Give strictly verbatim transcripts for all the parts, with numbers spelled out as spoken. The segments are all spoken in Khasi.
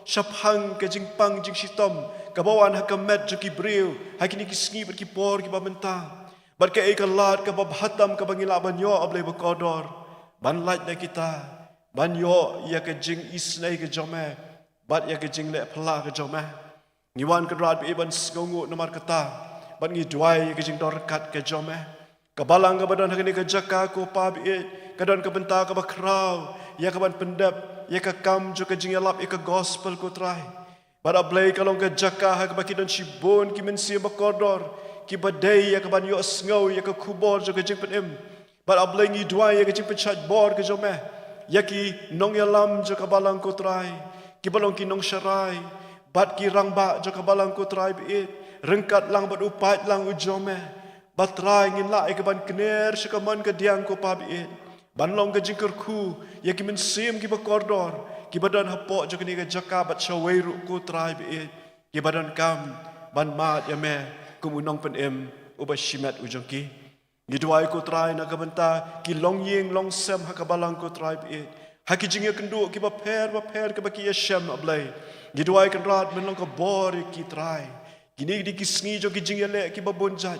shaphang ka jingpang jingshitom kaba wan ha ka met jong ki briew ha kine ki sngi bad ki por kiba mynta. Bad kaei ka lad kaba bha tam kaba ngi lah ban ïoh, A Blei bakordor, ban lait na kita, ban ïoh ïa ka jingisynei ka jong me bad ïa ka jingleh phylla ka jong me. Ngi wan, Kynrad, ba ïeit ban sngewnguh namar kata, bad ngi duwai ïa ka jingdon ryngkat ka jong me. Ka balang kaba don ha kane ka jaka, ko Pa ba ïeit, ka don ka bynta kaba khraw ïa ka ban pyndep ïa ka kam jong ka jingïalap ïa ka gospel, ko Trai. Bad A Blei, ka long ka jaka ha kaba ki don shibun ki mynsiem bakordor kiba dei ïa ka ban ïohsngew ïa ka khubor jong ka jingpynim. Bad A Blei, ngi duwai ïa ka jingpynshait bor ka jong me ïa ki nongïalam jong ka balang, ko Trai, kiba long ki nongsharai bad ki rangbah jong ka balang, ko Trai ba ïeit, ryngkat lang bad u paidlang u jong me. Bad Trai, ngin lah ïa ka ban kner sha ka mon ka diang, ko Pa ba ïeit, ban long ka jingkyrkhu ïa ki mynsiem kiba kordor kiba don hapoh jong kane ka jaka bad shawei ruh, ko Trai ba ïeit, kiba donkam ban mad ïa me kum u nongpynim uba shimet u jong ki. Ngi duwai, ko Trai, na ka bynta ki longïing longsem ha ka balang, ko Trai ba ïeit, ha ki jingïakynduh kiba pher bapher kiba ki ïashem, A Blei. Ngi duwai, Kynrad, men long ka bor ïa ki, Trai. Kine ki dei ki sngi jong ki jingïaleh kiba bun jait.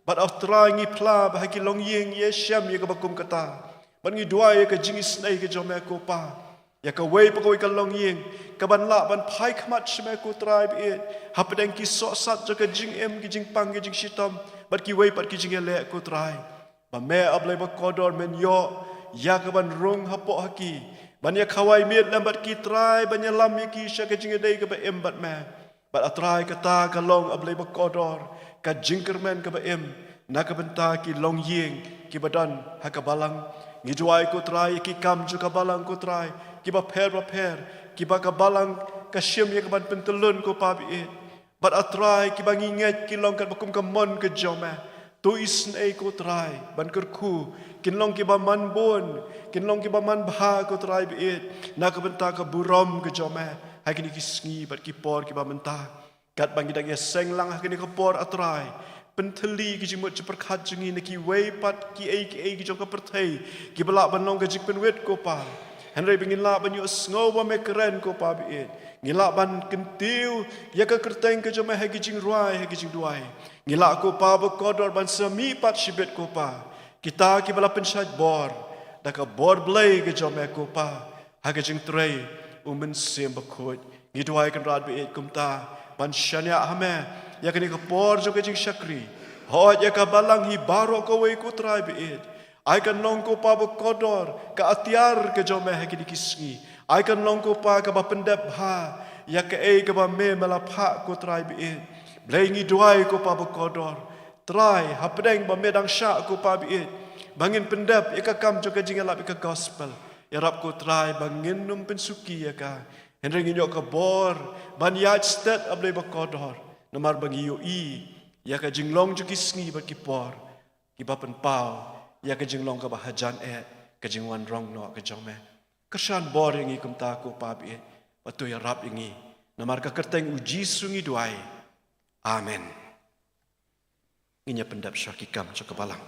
Bad, A Trai, ngi phla ba ha ki longïing ïashem ïa kaba kum kata. Bad ngi duwai ïa ka jingisynei ka jong me, ko Pa, ïa kawei pa kawei ka longïing, ka ban lah ban phai khmat sha me, ko Trai ba ïeit, hapdeng ki sohsat jong ka jingim, ki jingpang, ki jingshitom bad kiwei pat ki jingïaleh, ko Trai. Ba me, A Blei bakordor, men ïoh ïa ka ban rung hapoh ha ki, ban ïa khawai miet lem bad ki, Trai, ban ïalam ïa ki sha ka jingïadei kaba im bad me. Bad, A Trai, kata ka long, A Blei bakordor, ka jingkyrmen kaba im na ka bynta ki longïing kiba don ha ka balang. Ngi duwai, ko Trai, ïa ki kam jong ka balang, ko Trai, kiba pher bapher, kiba ka balang ka shim ïa ka ban pyntyllun, ko Pa ba ïeit. Bad, A Trai, kiba ngi ngeit ki long katba kum ka mon ka jong me. To isynei, ko Trai, ban kyrkhu, kin long kiba man bun, kin long kiba man bha, ko Trai ba ïeit, na ka bynta ka burom ka jong me ha kine ki sngi bad ki por kiba mynta. Katba ngi dang ïaseng lang ha kane ka por, A Trai, pynthylli ki jingmut jingpyrkhat jong ngi na kiwei pat kiei kiei ki jong ka pyrthei kiba lah ban long ka jingpynwit, ko Pa. Hynrei ba ngin lah ban ïohsngew ba me kren, ko Pa ba ïeit. Ngin lah ban kyntiew ïa ka kyrteng ka jong me ha ki jingrwai, ha ki jingduwai. Ngin lah, ko Pa bakordor, ban sa mih pat shibit, ko Pa, kita kiba la pynshait bor da ka bor Blei ka jong me, ko Pa, ha ka jingtrei u Mynsiem Bakhuid. Ngi duwai, Kynrad ba ïeit, kumta ban shaniah ha me ïa kane ka por jong ka jingshakri. Hooid, ïa ka balang hi baroh kawei, ko Trai ba ïeit, ai kan long, ko Pa bakordor, ka atiar ka jong me ha kine ki sngi. Ai kan long, ko Pa, kaba pyndep bha ïa kaei kaba me, me la phah, ko Trai ba ïeit. Blei, ngi duwai, ko Pa bakordor, Trai, hapdeng ba me dang shah, ko Pa ba ïeit, ba ngin pyndep ïa ka kam jong ka jingïalap ïa ka gospel. Ïarap, ko Trai, ba ngin ym pynsuki ïa ka, hynrei ngin ïoh ka bor ban ïaid stet, A Blei bakordor, namar ba ngi ïohi ïa ka jinglong jong ki sngi bad ki por kiba pynpaw ïa ka jinglong kaba hajan eh, ka jingwan rong noh ka jong me. Kyrshan bor ïa ngi kumta, ko Pa ba ïeit, bad to ïarap ïa ngi. Namar ka kyrteng U Jisu ngi duwai. Amen. Ngin ïa pyndep sha ki kam jong ka balang.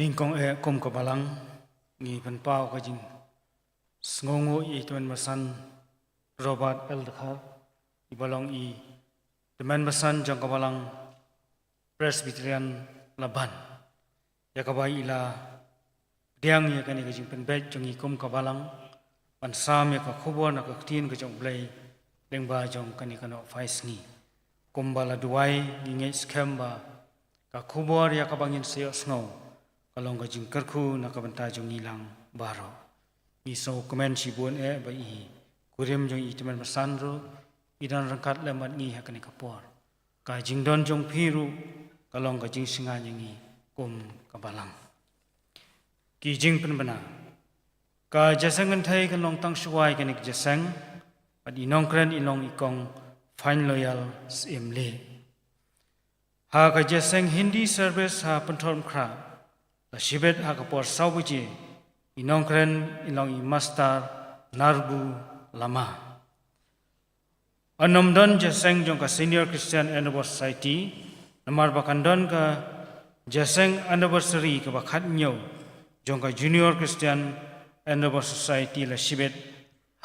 Nyngkong eh kum ka balang, ngi pynpaw ka jingsngewnguh ïa i tymmen basan Robert L Dkhar, iba long i tymmen basan jong ka balang Presbyterian Laban, ïa kaba i la pdiang ïa kane ka jingpynbeit jong ngi kum ka balang, ban sam ïa ka khubor na ka ktien ka jong U Blei lyngba jong kane ka nongphai sngi. Kumba la duwai, ngi ngeit skhem ba ka khubor ïa kaba ngin sa ïohsngew ka long ka jingkyrkhu na ka bynta jong ngi lang baroh. Ngi sngewkmen shibun eh ba i kurim jong i tymmen basan ruh i don ryngkat lem bad ngi ha kane ka por. Ka jingdon jong phi ruh ka long ka jingshngaiñ ïa ngi kum ka balang. Ki jingpynbna. Ka jingïaseng kynthei kan long tang shuwa ïa kane ka jingïaseng, bad i nongkren i long i kong Fine Loyal Syiemlieh. Ha ka jingïaseng Hindi service ha Pynthorumkhrah la shibit ha ka por saw baje, i nongkren i long i Master Narbu Lama. Yn ym don jingïaseng jong ka Senior Christian Endeavour Society, namar ba kan don ka jingïaseng anniversary kaba khathynñiew jong ka Junior Christian Endeavour Society la shibit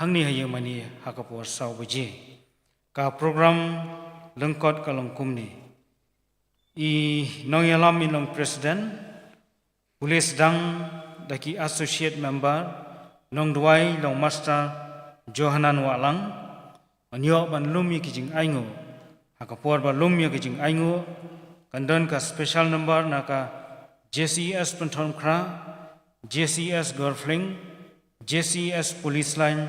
hangne ha ïingmane ha ka por saw baje. Ka program lyngkot ka long kumne. I nongïalam i long president, pule sdang da ki associate member, nongduwai long Master Johanan Wahlang. Yn ïoh ban lum ïa ki jingainguh. Ha ka por ba lum ïa ki jingainguh, kan don ka special number na ka J C S Pynthorumkhrah, J C S Gorfling, J C S Police Line,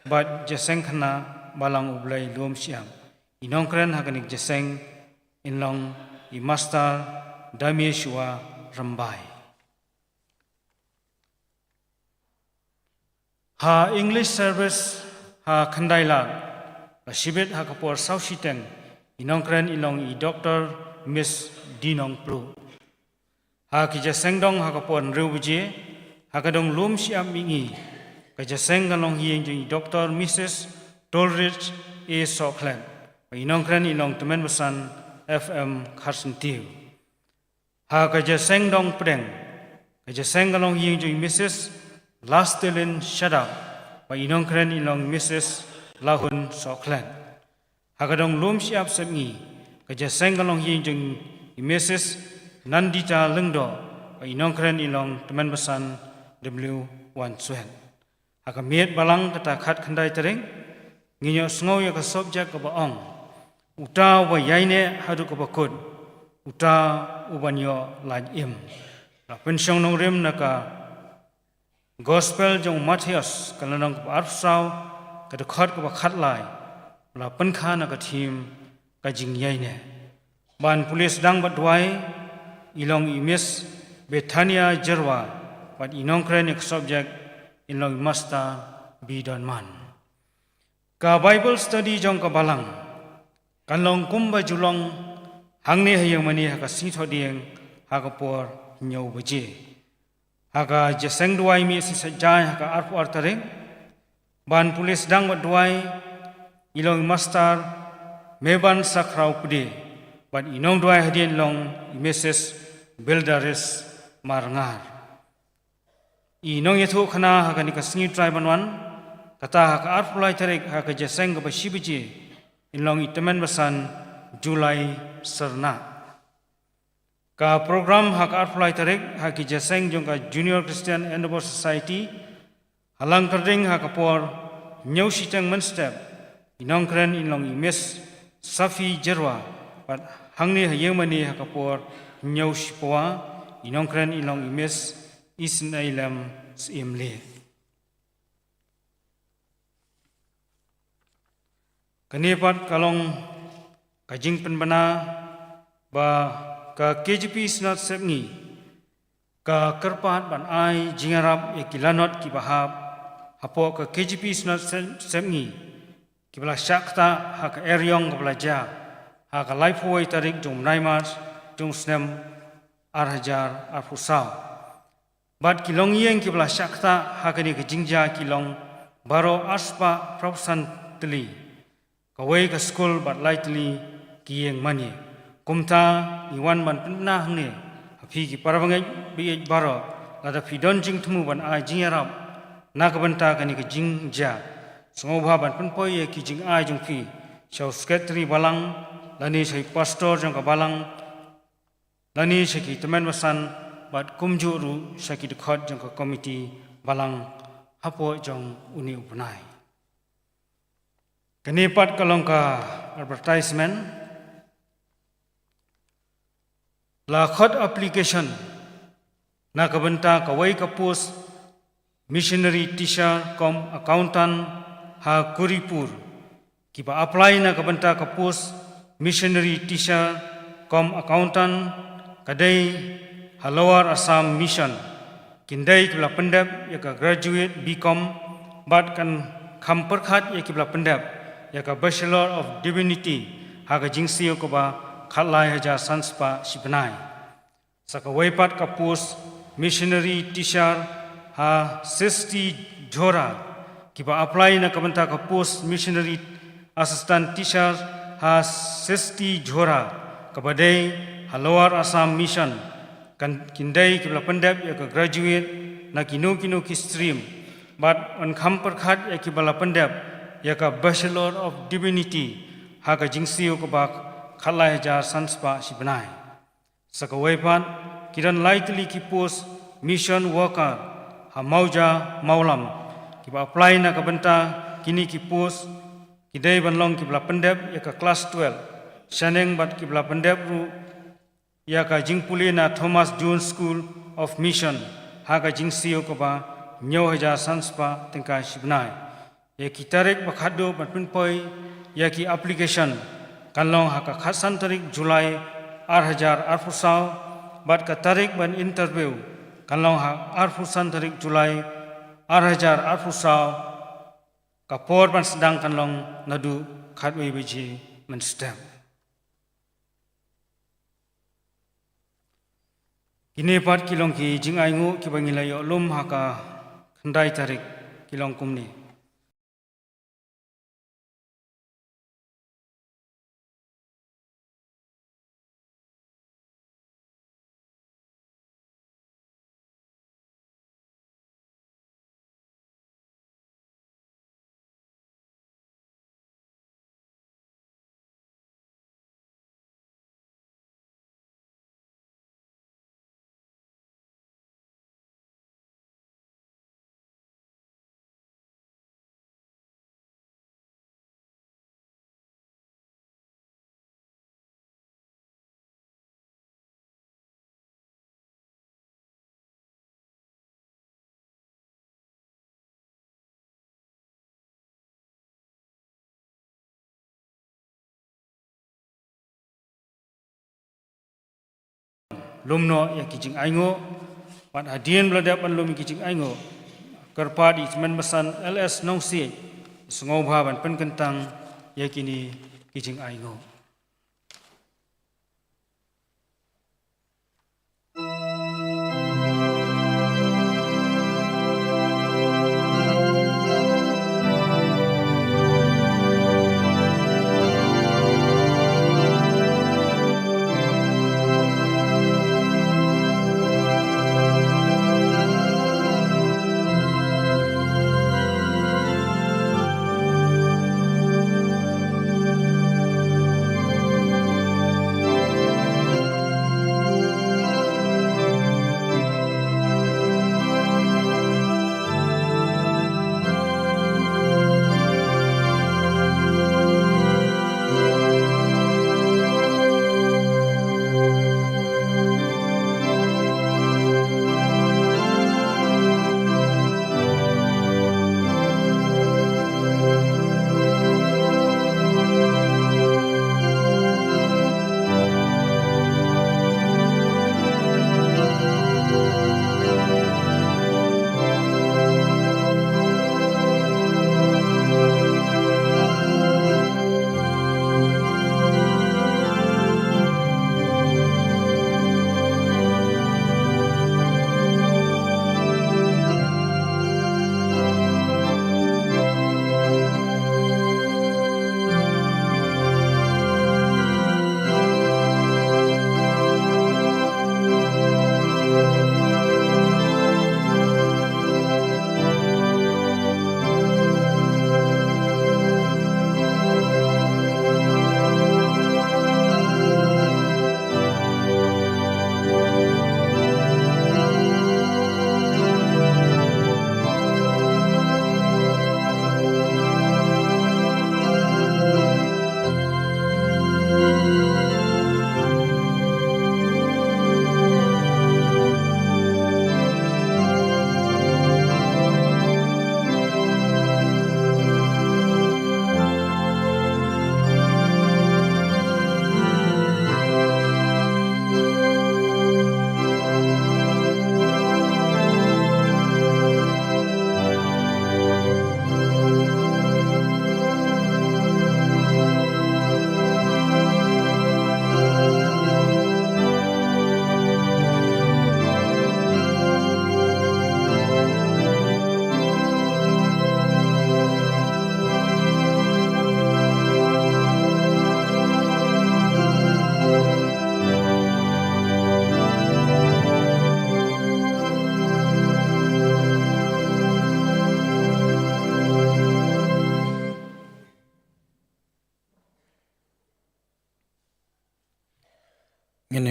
bad jingïaseng khynnah Balang U Blei Lum Shyiap. I nongkren ha kane ka jingïaseng in long i Master Damieshwa Rymbai. Ha English service ha Khyndailad la shibit ha ka por saw shiteng, i nongkren i long i Doctor Miss Dinong Pluh. Ha ka jingïaseng dong ha ka por hynriew baje, ha ka dong Lum Shyiap Mihngi, ka jingïaseng kan long ha ïing jong i Doctor Missus Tolrich A Sohkhlet, bad i nongkren i long tymmen basan F M Kharsyntiew. Ha ka jingïaseng dong pdeng, ka jingïaseng kan long ha ïing jong i Missus Lastelin Shadap, bad i nongkren i long Missus Lahun Sohkhlet. Ha ka dong Lum Shyiap Sepngi, ka jingïaseng kan long ha ïing jong i Missus Nandita Lyngdoh, bad i nongkren i long tymmen basan W Wanswet. Ha ka miet balang kata khatkhyndai tarik, ngin ïohsngew ïa ka subject kaba ong, uta uba ïaineh haduh kaba kut, uta uban ïoh lait im. La pynshong nongrim na ka Gospel jong u Mathaios, ka lynnong kaba arphew saw, ka dkhot kaba khatlai, la pynkha na ka theme ka jingïaineh. Ban pule sdang bad duwai, i long i Miss Bethania Jyrwa, bad i nongkren ïa ka subject, i long i Master B Donman. Ka Bible study jong ka balang kan long kumba ju long hangne ha ïingmane ha ka sngi Thohdieng ha ka por hynñiew baje. Ha ka jingïaseng duwai mih sngi Saitjaiñ ha ka arphew ar tarik, ban pule sdang bad duwai, i long i Master Meban Sakhraw Pde, bad i nongduwai hadien long i Missus Bildaris Marngar. I nongïathuhkhana ha kane ka sngi U Trai ban wan, kata ha ka arphew lai tarik ha ka jingïaseng kaba shi baje, in long i tymmen basan July Syrnah. Ka program ha ka arphew lai tarik ha ki jingïaseng jong ka Junior Christian Endeavour Society, ha Langkyrding ha ka por hynñiew shiteng mynstep, i nongkren in long i Miss Safi Jyrwa, bad hangne ha ïingmane ha ka por hynñiew shiphew, i nongkren in long i Miss Isynei Lem Syiemlieh. Kane pat ka long ka jingpynbna ba ka K J P Synod Sepngi ka kyrpad ban ai jingïarap ïa ki lanot kiba hap hapoh ka K J P Synod Sep-, Sepngi, kiba la shah ktah ha ka eriong kaba la jia ha ka laiphew wei tarik jong u bnai March jong u snem ar hajar arphew saw. Bad ki longïing kiba la shah ktah ha kane ka jingjia ki long baroh arspah phraphew san tylli. Kawei ka skul bad lai tylli ki ïing mane. Kumta ngi wan ban pynbna hangne ha phi ki para bangeit ba ïeit baroh, lada phi don jingthmu ban ai jingïarap na ka bynta kane ka jingjia, sngewbha ban pynpoi ïa ki jingai jong phi sha u sekretari balang, lane sha i pastor jong ka balang, lane sha ki tymmen basan, bad kumjuh ruh sha ki dkhot jong ka komiti balang hapoh jong une u bnai. Kane pat ka long ka advertisement. La khot application na ka bynta kawei ka post missionary teacher cum accountant ha Kuripur. Kiba apply na ka bynta ka post missionary teacher cum accountant ka dei ha Lower Assam Mission. Kin dei kiba la pyndep ïa ka graduate B Com bad kan kham pyrkhat ïa kiba la pyndep ïa ka Bachelor of Divinity ha ka jingsiew kaba khatlai hajar san spah shi bnai. Sa kawei pat ka post missionary teacher ha Sesti Jhora. Kiba apply na ka bynta ka post missionary assistant teacher ha Sesti Jhora kaba dei ha Lower Assam Mission. Kan kin dei kiba la pyndep ïa ka graduate na kino kino ki stream bad yn kham pyrkhat ïa kiba la pyndep ïa ka Bachelor of Divinity ha ka jingsiew kaba khatlai hajar san spah shi bnai. Sa kawei pat, ki don lai tylli ki post mission worker ha Mawja Mawlam. Kiba apply na ka bynta kine ki post ki dei ban long kiba la pyndep ïa ka class twelve. Shaneng bad kiba la pyndep ruh ïa ka jingpule na Thomas Jones School of Mission ha ka jingsiew kaba hynñiew hajar san spah tyngka shi bnai. Ïa ki tarik ba khatduh ban pynpoi ïa ki application kan long ha ka khatsan tarik July ar hajar arphew saw, bad ka tarik ban interview kan long ha arphew san tarik July ar hajar arphew saw. Ka por ban sdang kan long naduh khatwei baje mynstep. Kine pat ki long ki jingainguh kiba ngi la ïoh lum ha ka khyndai tarik, ki long kumne. Lum noh ïa ki jingainguh. Bad hadien ba la dep ban lum ïa ki jingainguh, kyrpad ïa i Tymmen Basan L S Nongsiej, sngewbha ban pynkyntang ïa kine ki jingainguh.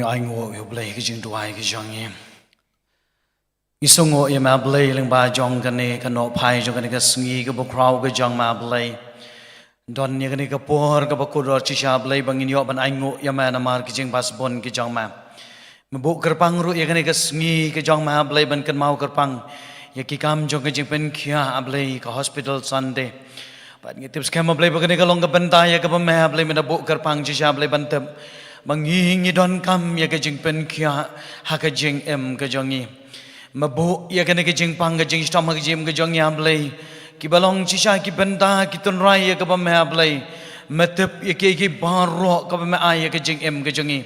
Ai nguh ïa U Blei ka jingduwai ka jong ngi. Ngi sngewnguh ïa me Blei lyngba jong kane ka nohphai jong kane ka sngi kaba khraw ka jong me Blei. Don ïa kane ka por kaba kordor shisha Blei ba ngin ïoh ban ai nguh ïa me namar ka jingbha sbun ka jong me. Me buh kyrpang ruh ïa kane ka sngi ka jong me Blei ban kynmaw kyrpang ïa ki kam jong ka jingpynkhiah Blei ka Hospital Sunday. Bad ngi tip skhem Blei ba kane ka long ka bynta ïa kaba me Blei me da buh kyrpang shisha Blei ban tip ba ngi ngi donkam ïa ka jingpynkhiah ha ka jingim ka jong ngi. Me buh ïa kane ka jingpang ka jingshitom ha ka jingim ka jong ngi Blei. Kiba long shisha ki bynta ki tynrai ïa kaba me Blei. Me tip ïa ki ki baroh kaba me ai ïa ka jingim ka jong ngi.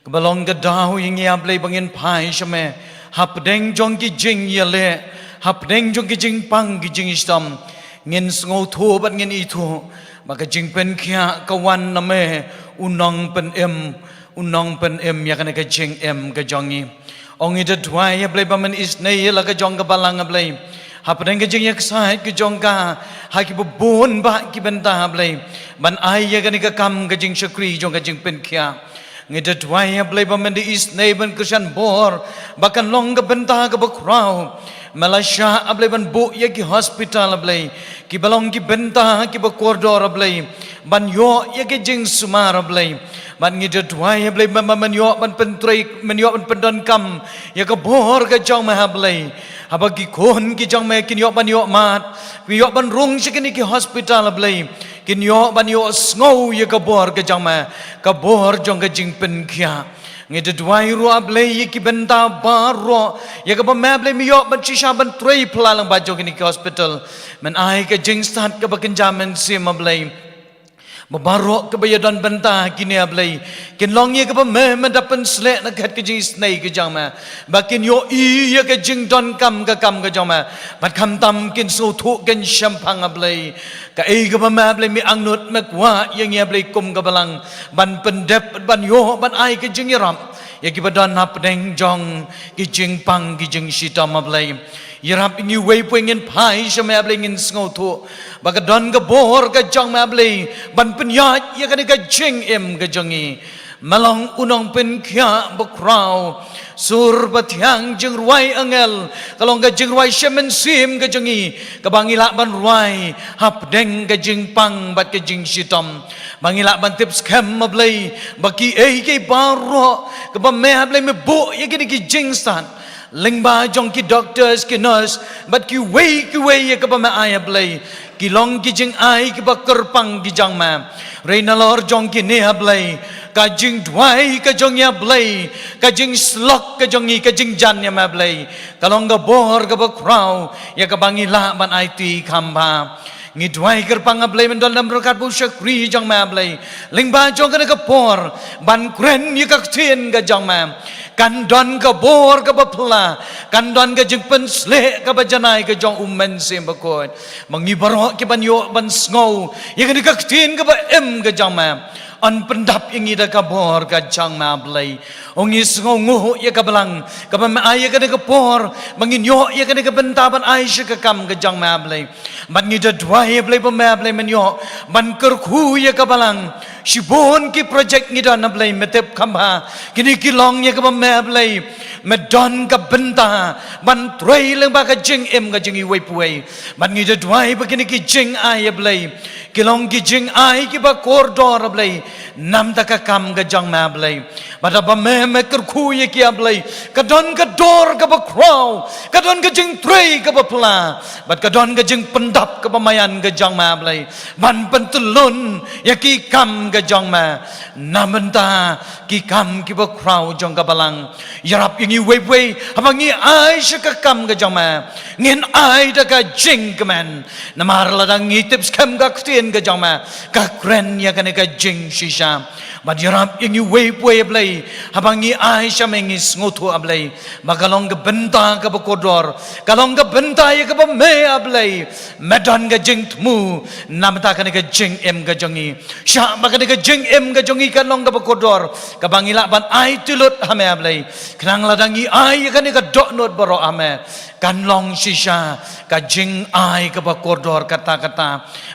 Kaba long ka daw ïa ngi Blei ba ngin phai sha me. Hapdeng jong ki jingïaleh, hapdeng jong ki jingpang ki jingshitom, ngin sngewthuh bad ngin ithuh ba ka jingpynkhiah ka wan na me, u nongpynim, u nongpynim ïa kane ka jingim ka jong ngi. Ong ngi da duwai ïa Blei ba men isynei ïa la ka jong ka balang Blei. Hapdeng ka jingïaksaid ka jong ka ha kiba bun bah ki bynta Blei ban ai ïa kane ka kam ka jingshakri jong ka jingpynkhiah. Ngi da duwai ïa Blei ba men da isynei ban kyrshan bor ba kan long ka bynta kaba khraw. Me la shah Blei ban buh ïa ki hospital Blei, kiba long ki bynta kiba kordor Blei, ban ïoh ïa ki jingsumar Blei. Bad ngi da duwai ïa Blei ba men ïoh ban pyntrei, men ïoh ban pyndonkam ïa ka bor ka jong me Blei. Haba ki khun ki jong me kin ïoh ban ïoh mad, kin ïoh ban rung sha kine ki hospital Blei, kin ïoh ban ïoh sngew ïa ka bor ka jong me, ka bor jong ka jingpynkhiah. Ngi da duwai ruh Blei ïa ki bynta baroh ïa kaba me Blei me ïoh ban shisha ban trei pla lang ba jong kine ki hospital. Men ai ka jingstad kaba kynja mynsiem Blei. Ba baroh kaba ïadon bynta kine Blei kin long ïa kaba me men da pynsleh na ka khet ka jingisynei ka jong me. Ba kin ïohi ïa ka jingdonkam ka kam ka jong me. Bad khamtam kin sngewthuh kin shemphang Blei. Kaei kaba me Blei me angnud me kwah ïa ngi Blei kum ka balang ban pyndep ban ïoh ban ai ka jingïarap ïa kiba don hapdeng jong ki jingpang ki jingshitom Blei. Ïarap ïa ngi uwei pa uwei ngin phai sha me Blei ngin sngewthuh ba ka don ka bor ka jong me Blei ban pynïaid ïa kane ka jingim ka jong ngi. Me long u nongpynkhiah bakhraw. Sur bathiang jingrwai angel ka long ka jingrwai shem mynsiem ka jong ngi kaba ngi lah ban rwai hapdeng ka jingpang bad ka jingshitom. Ba ngi lah ban tip skhem Blei ba kiei kiei baroh kaba me Blei me buh ïa kine ki jingstad lyngba jong ki doctors, ki nurse bad kiwei kiwei ïa kaba me ai Blei, ki long ki jingai kiba kyrpang ki jong me. Hynrei nalor jong kine Blei, ka jingduwai ka jong ngi Blei, ka jingsyllok ka jong ngi, ka jingjan ïa me Blei, ka long ka bor kaba khraw ïa kaba ngi lah ban aiti kham bha. Ngi duwai kyrpang Blei men don lam ryngkat bad u shakri jong me Blei lyngba jong kane ka por ban kren ïa ka ktien ka jong me. Kan don ka bor kaba phylla, kan don ka jingpynsleh kaba janai ka jong u Mynsiem Bakhuid. Ma ngi baroh kiban ïoh ban sngew ïa kane ka ktien kaba im ka jong me, yn pyndap ïa ngi da ka bor ka jong me Blei. Ong ngi sngewnguh ïa ka balang kaba me ai ïa kane ka por ba ngin ïoh ïa kane ka bynta ban ai sha ka kam ka jong me Blei. Bad ngi da duwai Blei ba me Blei men ïoh ban kyrkhu ïa ka balang. Shibun ki project ngi don Blei me tip kham bha. Kine ki long ïa kaba me Blei me don ka bynta ban trei lyngba ka jingim ka jong ngi uwei pa uwei. Bad ngi da duwai ba kine ki jingai Blei ki long ki jingai kiba kordor Blei namar ka kam ka jong me Blei. Bad haba me me kyrkhu ïa ki Blei, ka don ka dor kaba khraw, ka don ka jingtrei kaba phylla, bad ka don ka jingpyndap kaba maïan ka jong me Blei ban pyntyllun ïa ki kam ka jong me. Namar ki kam kiba khraw jong ka balang. Ïarap ïa ngi uwei pa uwei haba ngi ai sha ka kam ka jong me, ngin ai da ka jingkmen. Namar lada ngi tip skhem ka ktien ka jong me, ka kren ïa kane ka jingshisha. Bad ïarap ïa ngi uwei pa uwei Blei haba ngi ai sha me ngi sngewthuh Blei ba ka long ka bynta kaba kordor, ka long ka bynta ïa kaba me Blei me don ka jingthmu namar kane ka jingim ka jong ngi. Shah ba kane ka jingim ka jong ngi kan long kaba kordor kaba ngi lah ban aiti lut ha me Blei. Khnang lada ngi ai ïa kane ka dohnud baroh ha me, kan long shisha ka jingai kaba kordor katta katta.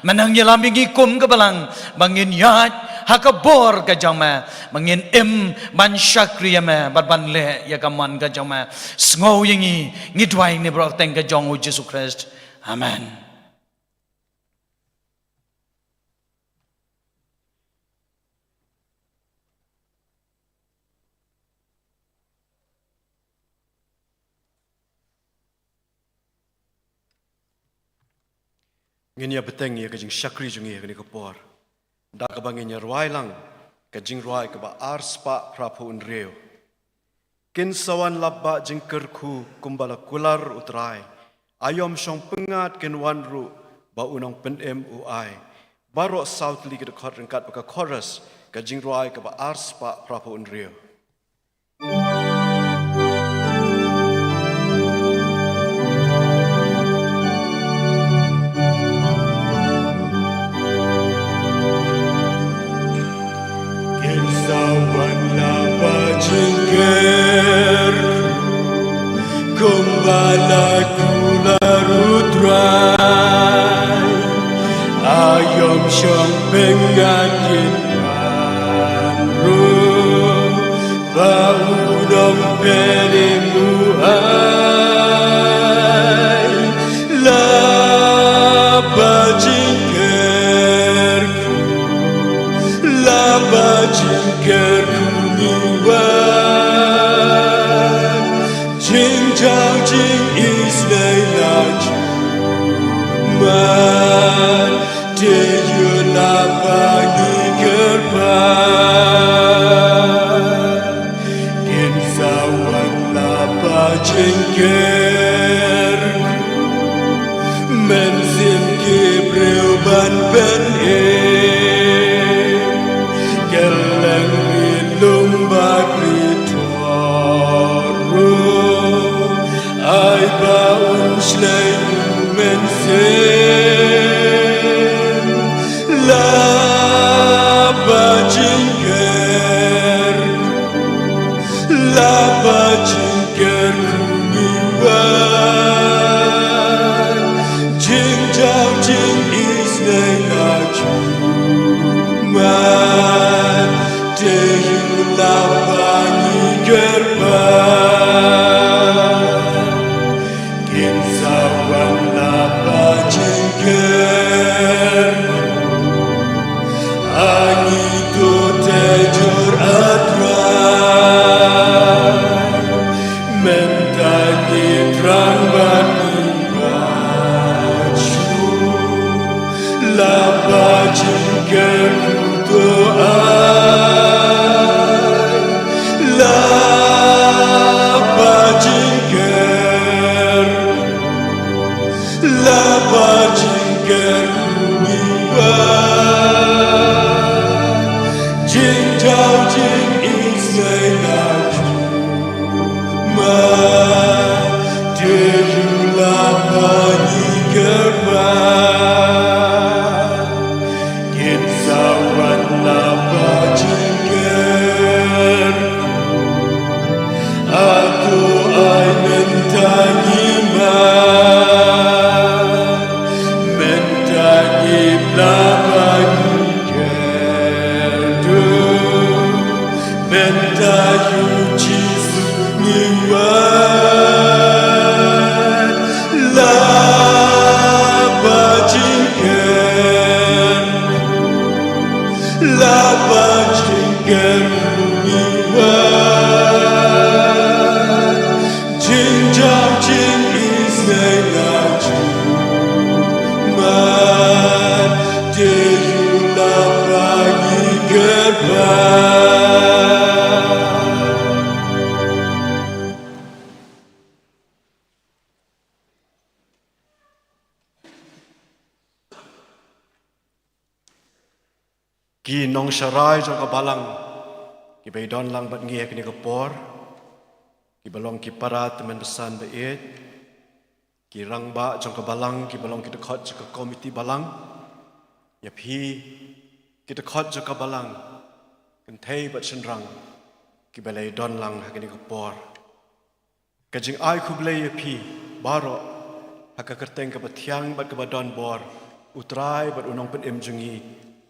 Me nang ïalam ïa ngi kum ka balang ba ngin ïaid ha ka bor ka jong me, ba ngin im ban shakri ïa me bad ban leh ïa ka mon ka jong me. Sngew ïa ngi, ngi duwai ne baroh ha ka kyrteng ka jong U Jisu Khrist. Amen. Ngin ïa bteng ïa ka jingshakri jong ngi ha kane ka por da kaba ngin ïa rwai lang ka jingrwai kaba ar spah phra phew hynriew. Kin sa wan lap ba jingkyrkhu kumba la kular U Trai. Aïom shong pyngngad kin wan ruh ba U Nongpynim u ai. Baroh saw tylli ki dkhot ryngkat bad ka chorus, ka jingrwai kaba ar spah phra phew hynriew. Kin sa wan lap ba jingkyrkhu kumba la kular U Trai. Aïom shong pyngngad kin wan ruh ba U Nongpynim u ai. Lap ba jingkyrkhu, lap ba jingkyrkhu ngi wan. Jingjaw jingisynei la ju man. Te ïa lap ba ngi kyrpad. Kin sa wan lap ba jingkyrkhu. Mynsiem ki briew ban pynim. Kylleng ri lum bad ri thor ruh. Ai ba un shlei u Mynsiem. Lap ba jingkyrkhu, lap ba jingkyrkhu ngi wan. Jingjaw jingisynei la ju man. Te ïa lap ba ngi kyrpad. Kin sa wan lap ba jingkyrkhu. Ha ngi to te jur A Trai. Mynta ngi thrang bad ngi kyrpad shuh. Lap ba jingkyrkhu to ai. Lap ba jingkyrkhu, lap ba jingkyrkhu ngi wan. Jingjaw jingisynei la ju man. Te ïa lap ba ngi kyrpad. Kin sa wan lap ba jingkyrkhu. Hato ai mynta ngi man. Mynta ngi lap ba ngi kyrduh. Mynta ïa U Jisu ngi wan. Lap ba jingkyrkhu, lap ba jingkyrkhu ngi wan. Jingjaw jingisynei la ju man. Te ïa lap ba ngi kyrpad. Ki nongsharai jong ka balang kiba ïadon lang bad ngi ha kane ka por, kiba long ki para tymmen basan ba ïeit, ki rangbah jong ka balang kiba long ki dkhot jong ka komiti balang, ïa phi ki dkhot jong ka balang, kynthei bad shynrang kiba la ïadon lang ha kane ka por. Ka jingai khublei ïa phi baroh ha ka kyrteng kaba thiang bad kaba don bor U Trai bad U Nongpynim jong ngi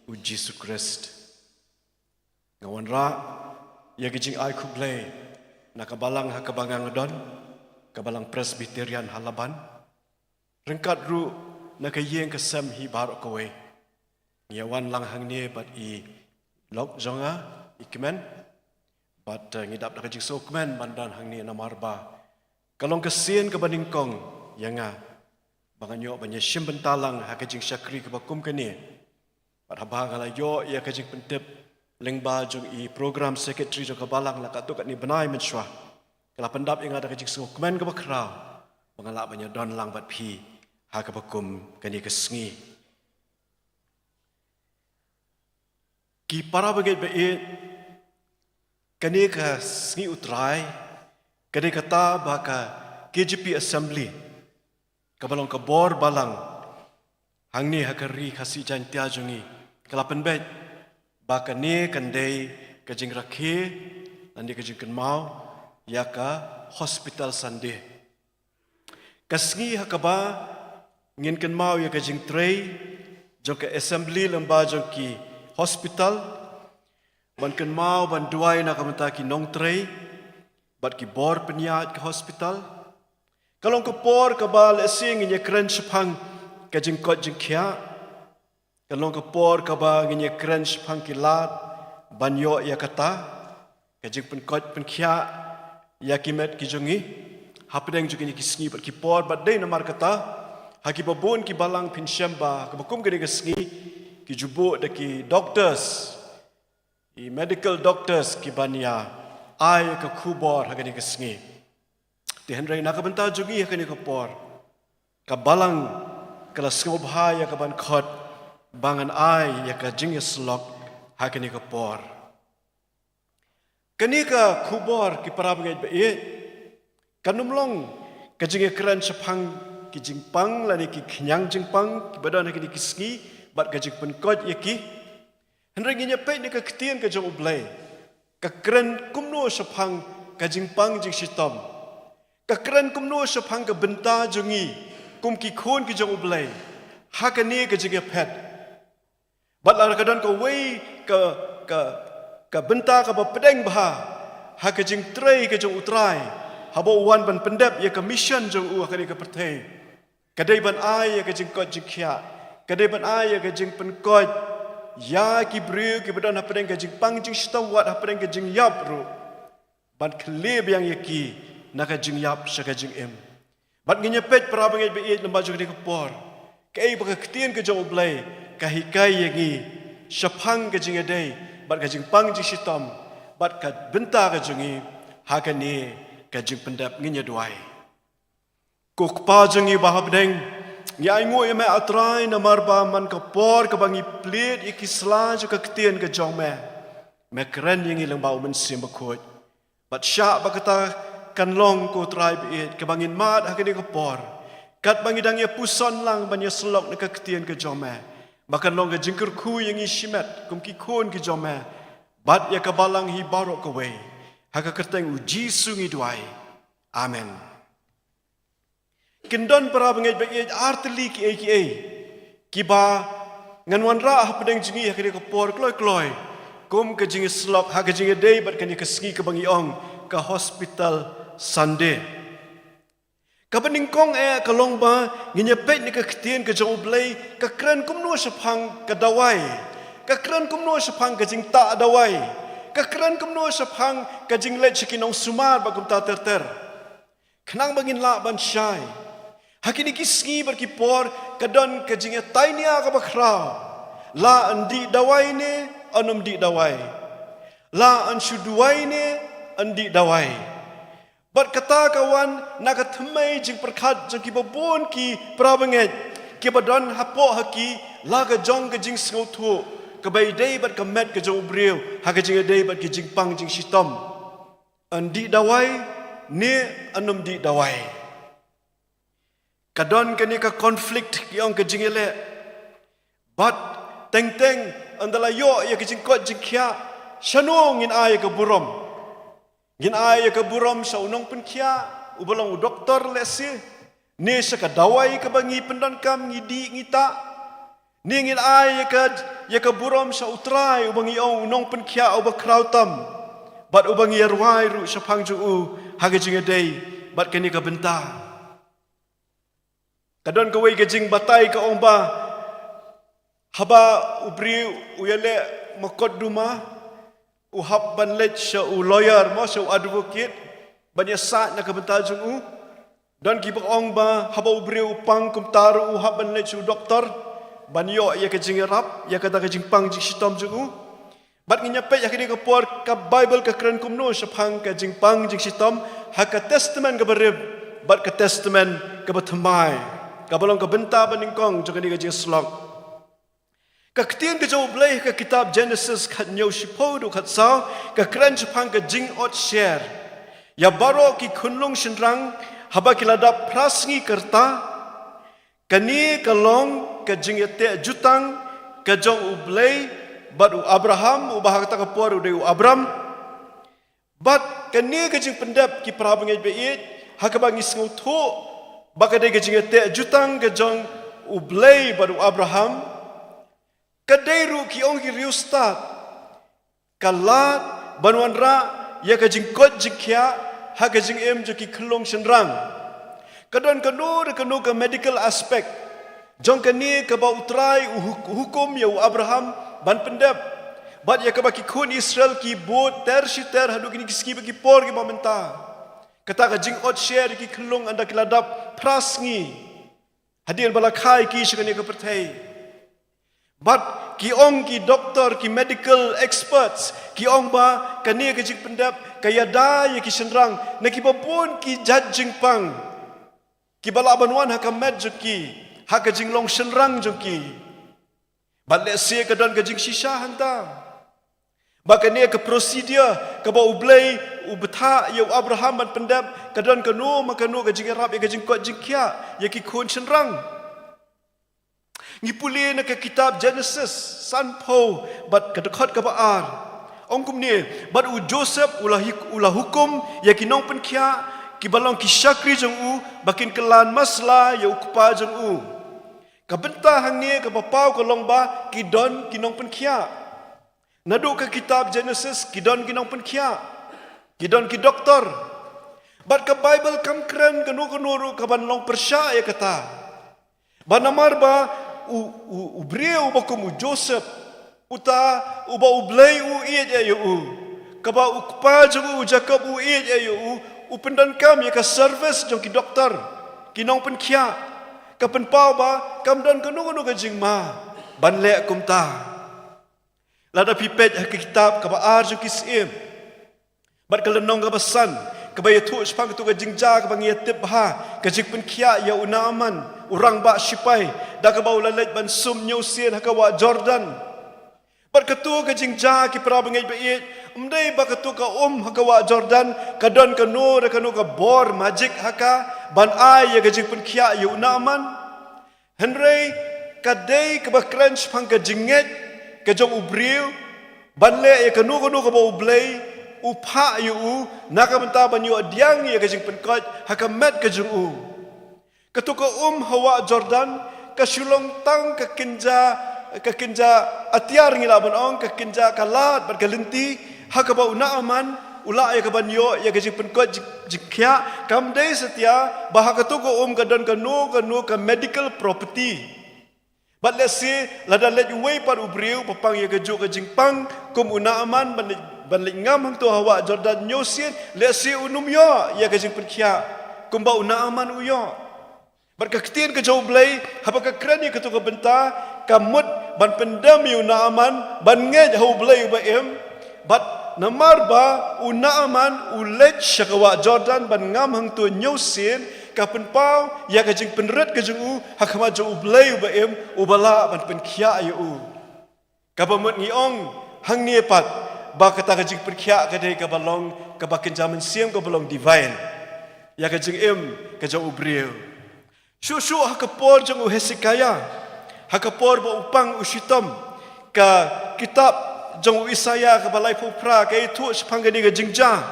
U Jisu Khrist. Nga wanrah ïa ka jingai khublei na ka balang ha kaba nga don, ka balang Presbyterian ha Laban. Ryngkat ruh na ka ïing ka sem hi baroh kawei. Ngi ïa wan lang hangne bad i lok jong nga, i kmen. Bad, eh, ngi dap da ka jingsngewkmen ban don hangne namar ba ka long ka sien kaba nyngkong ïa nga ba ngan ïoh ban ïa shim bynta lang ha ka jingshakri kaba kum kane. Bad haba nga la ïoh ïa ka jingpyntip lyngba jong i program secretary jong ka balang la katto katne bnai mynshuwa, ka la pyndap ïa nga da ka jingsngewkmen kaba khraw ba nga lah ban ïa don lang bad phi ha kaba kum kane ka sngi. Ki para bangeit ba ïeit, kane ka sngi U Trai, kane kata ba ka K J P Assembly, kaba long ka bor balang hangne ha ka ri Khasi Jaiñtia jong ngi, ka la pynbeit ba kane kan dei ka jingrakhe lane ka jingkynmaw ïa ka Hospital Sunday. Ka sngi ha kaba ngin kynmaw ïa ka jingtrei jong ka assembly lyngba jong ki hospital, ban kynmaw ban duwai na ka bynta ki nongtrei bad ki bor pynïaid ka hospital. Ka long ka por kaba lehse ngin ïa kren shaphang ka jingkoit jingkhiah. Ka long ka por kaba ngin ïa kren shaphang ki lad ban ïoh ïa kata, ka jingpynkoit pynkhiah ïa ki met ki jong ngi hapdeng jong kine ki sngi bad ki por. Bad dei namar kata, ha kiba bun ki balang phin shem ba kaba kum kane ka sngi ki ju buh da ki doctors, i medical doctors ki ban ïa ai ka khubor ha kane ka sngi. Te hynrei na ka bynta jong ngi ha kane ka por, ka balang ka la sngewbha ïa ka ban khot ba ngan ai ïa ka jingïasyllok ha kane ka por. Kane ka khubor, ki para bangeit ba ïeit, kan ym long ka jingïakren shaphang ki jingpang lane ki khñiang jingpang kiba don ha kine ki sngi bad ka jingpynkoit ïa ki. Hynrei ngin ïa peit na ka ktien ka jong U Blei, ka kren kumno shaphang ka jingpang jingshitom. Ka kren kumno shaphang ka bynta jong ngi kum ki khun ki jong U Blei ha kane ka jingïaphet. Bad lada ka don kawei ka, ka, ka bynta kaba pdeng bha ha ka jingtrei ka jong U Trai haba u wan ban pyndep ïa ka mission jong u ha kane ka pyrthei, ka dei ban ai ïa ka jingkoit jingkhiah, ka dei ban ai ïa ka jingpynkoit ïa ki briew kiba don hapdeng ka jingpang jingshitom, wat hapdeng ka jingïap ruh, ban khlieh biang ïa ki na ka jingïap sha ka jingim. Bad ngin ïa peit, para bangeit ba ïeit, lyngba jong kane ka por, kaei ba ka ktien ka jong U Blei ka hikai ïa ngi shaphang ka jingïadei bad ka jingpang jingshitom bad ka bynta ka jong ngi ha kane ka jingpyndep. Ngin ïa duwai. Ko Kpa jong ngi ba ha bneng, ngi ainguh ïa me, ah Trai, namar ba man ka por kaba ngi plied ïa ki sla jong ka ktien ka jong me, me kren ïa ngi lyngba U Mynsiem Bakhuid. Bad shah ba kata kan long, ko Trai ba ïeit, kaba ngin mad ha kane ka por, katba ngi dang ïa puson lang ban ïa syllok na ka ktien ka jong me, ba kan long ka jingkyrkhu ïa ngi shimet kum ki khun ki jong me bad ïa ka balang hi baroh kawei. Ha ka kyrteng U Jisu ngi duwai. Amen. Kin don, para bangeit ba ïeit, ar tylli kiei kiei kiba ngan wanrah hapdeng jong ngi ha kane ka por kloi kloi kum ka jingïasyllok ha ka jingïadei bad kane ka sngi kaba ngi ong ka Hospital Sunday. Kaba nyngkong eh ka long ba ngin ïa peit na ka ktien ka jong U Blei, ka kren kumno shaphang ka dawai, ka kren kumno shaphang ka jingtah dawai, ka kren kumno shaphang ka jingleit sha ki nongsumar bad kumta ter ter. Khnang ba ngin lah ban shai, ha kine ki sngi bad ki por ka don ka jingïatainia kaba khraw. La yn dih dawai ne yn ym dih dawai? La yn shu duwai ne yn dih dawai? Bad kata ka wan na ka thymmei jingpyrkhat jong kiba bun ki para bangeit kiba don hapoh ha ki la ka jong ka jingsngewthuh kaba ïadei bad ka met ka jong u briew ha ka jingïadei bad ka jingpang jingshitom. Yn dih dawai ne yn ym dih dawai? Ka don kane ka conflict, ki ong, ka jingïaleh. Bad teng teng ynda la ïoh ïa ka jingkoit jingkhiah, shano ngin ai ïa ka burom? Ngin ai ïa ka burom sha u nongpynkhiah uba long u doktor lehse, ne sha ka dawai kaba ngi pyndonkam, ngi dih, ngi tah? Ngin ai ïa ka, ïa ka burom sha U Trai, uba ngi ong u nongpynkhiah uba khraw tam, bad uba ngi ïarwai ruh shaphang jong u ha ka jingïadei bad kane ka bynta. Ka don kawei ka jingbatai ka ong ba, haba u briew u ïaleh mukotduma, u hap ban leit sha u lawyer, mo, sha u advocate, ban ïasaid na ka bynta jong u. Don kiba ong ba haba u briew u pang kumta ruh u hap ban leit sha u doktor ban ïoh ïa ka jingïarap ïa kata ka jingpang jingshitom jong u. Bad ngin ïa peit ha kane ka por ka Baibl ka kren kumno shaphang ka jingpang jingshitom ha ka Testament kaba rim bad ka Testament kaba thymmai, kaba long ka bynta banyngkong jong kane ka jingïasyllok. Ka ktien ka jong U Blei ha ka kitab Genesis khathynñiew shiphew haduh khatsaw ka kren shaphang ka jingotsher ïa baroh ki khunlung shynrang haba ki la dap phra sngi ka rta. Kane ka long ka jingïateh jutang ka jong U Blei bad u Abraham, uba ha kata ka por u dei u Abram. Bad kane ka jingpyndep, ki para bangeit ba ïeit, ha kaba ngi sngewthuh ba ka dei ka jingïateh jutang ka jong U Blei bad u Abraham, ka dei ruh, ki ong ki riewstad, ka lad ban wanrah ïa ka jingkoit jingkhiah ha ka jingim jong ki khunlung shynrang. Ka don kano re kano ka medical aspect jong kane kaba U Trai u huk-, hukum ïa u Abraham ban pyndep, bad ïa kaba ki khun Israel ki bud ter shi ter haduh kine ki sngi bad ki por kiba mynta. Kata ka jingotsher ïa ki khunlung ynda ki la dap phra sngi hadien ba la kha ïa ki sha kane ka pyrthei. Bad ki ong ki doktor, ki medical experts, ki ong ba kane ka jingpyndep ka ïada ïa ki shynrang na kiba bun ki jait jingpang kiba lah ban wan ha ka met jong ki, ha ka jinglong shynrang jong ki. Bad lehse ka don ka jingshisha hangta ba kane ka procedure kaba U Blei u bthah ïa u Abraham ban pyndep, ka don kano ma kano ka jingïarap ïa ka jingkoit jingkhiah ïa ki khun shynrang. Ngi pule na ka kitab Genesis sanphew bad ka dkhot kaba ar. Ong kumne, bad u Joseph u la hik-, u la hukum ïa ki nongpynkhiah kiba long ki shakri jong u ba kin kylla masla ïa u kpa jong u. Ka bynta hangne kaba paw ka long ba ki don ki nongpynkhiah. Naduh ka kitab Genesis ki don ki nongpynkhiah, ki don ki doktor. Bad ka Baibl kam kren kano kano ruh kaban long pyrshah ïa kata. Ba namar ba u, u, u briew uba kum u Joseph, uta uba U Blei u ïeit ïa u, kaba u kpa jong u Jakob u ïeit ïa u, u pyndonkam ïa ka service jong ki doktor, ki nongpynkhiah, ka pynpaw ba kam don kano kano ka jingma ban leh kumta. Lada phi peit ha ka kitab kaba ar jong ki Syiem bad ka lynnong kaba san, kaba ïathuh shaphang katto ka jingjia kaba ngi ïa tip bha, ka jingpynkhiah ïa u Naaman, u rangbah shipai, da kaba u la leit ban sum hynñiew sien ha ka wah Jordan. Bad katto ka jingjia, ki para bangeit ba ïeit, ym dei ba katto ka um ha ka wah Jordan ka don kano re kano ka bor magic ha ka ban ai ïa ka jingpynkhiah ïa u Naaman. Hynrei ka dei kaba kren shaphang ka jingngeit ka jong u briew ban leh ïa kano kano kaba U Blei u phah ïa u, na ka bynta ban ïoh pdiang ïa ka jingpynkhiah ha ka met ka jong u. Katto ka um ha wah Jordan ka shu long tang ka kynja, ka kynja atiar, ngi lah ban ong, ka kynja ka lad bad ka lynti, ha kaba u Naaman u lah ïa kaban ïoh ïa ka jingpynkhiah jing-, jingkhiah. Kam dei satia ba ha katto ka um ka don kano kano ka medical property. Bad lehse lada leit uwei pat u briew ba pang ïa kajuh ka jingpang kum u Naaman ban leit, ban leit ngam hangto ha wah Jordan hynñiew sien, lehse un ym ïoh ïa ka jingpynkhiah kumba u Naaman u ïoh. Bad ka ktien ka jong U Blei haba ka kren ïa kato ka bynta, ka mut ban pyndem ïa u Naaman ban ngeit ha U Blei uba im. Bad namar ba u Naaman u leit sha ka wah Jordan ban ngam hangto hynñiew sien, ka pynpaw ïa ka jingpynrit ka jong u ha khmat jong U Blei uba im, uba lah ban pynkhiah ïa u. Kaba mut ngi ong hangne pat ba kata ka jingpynkhiah ka dei kaba long kaba kynja mynsiem, kaba long divine ïa ka jingim ka jong u briew. Shuh shuh ha ka por jong u Hesekiah, ha ka por ba u pang u shitom, ka kitab jong u Isaïah kaba laiphew phra ka ïathuh shaphang kane ka jingjia.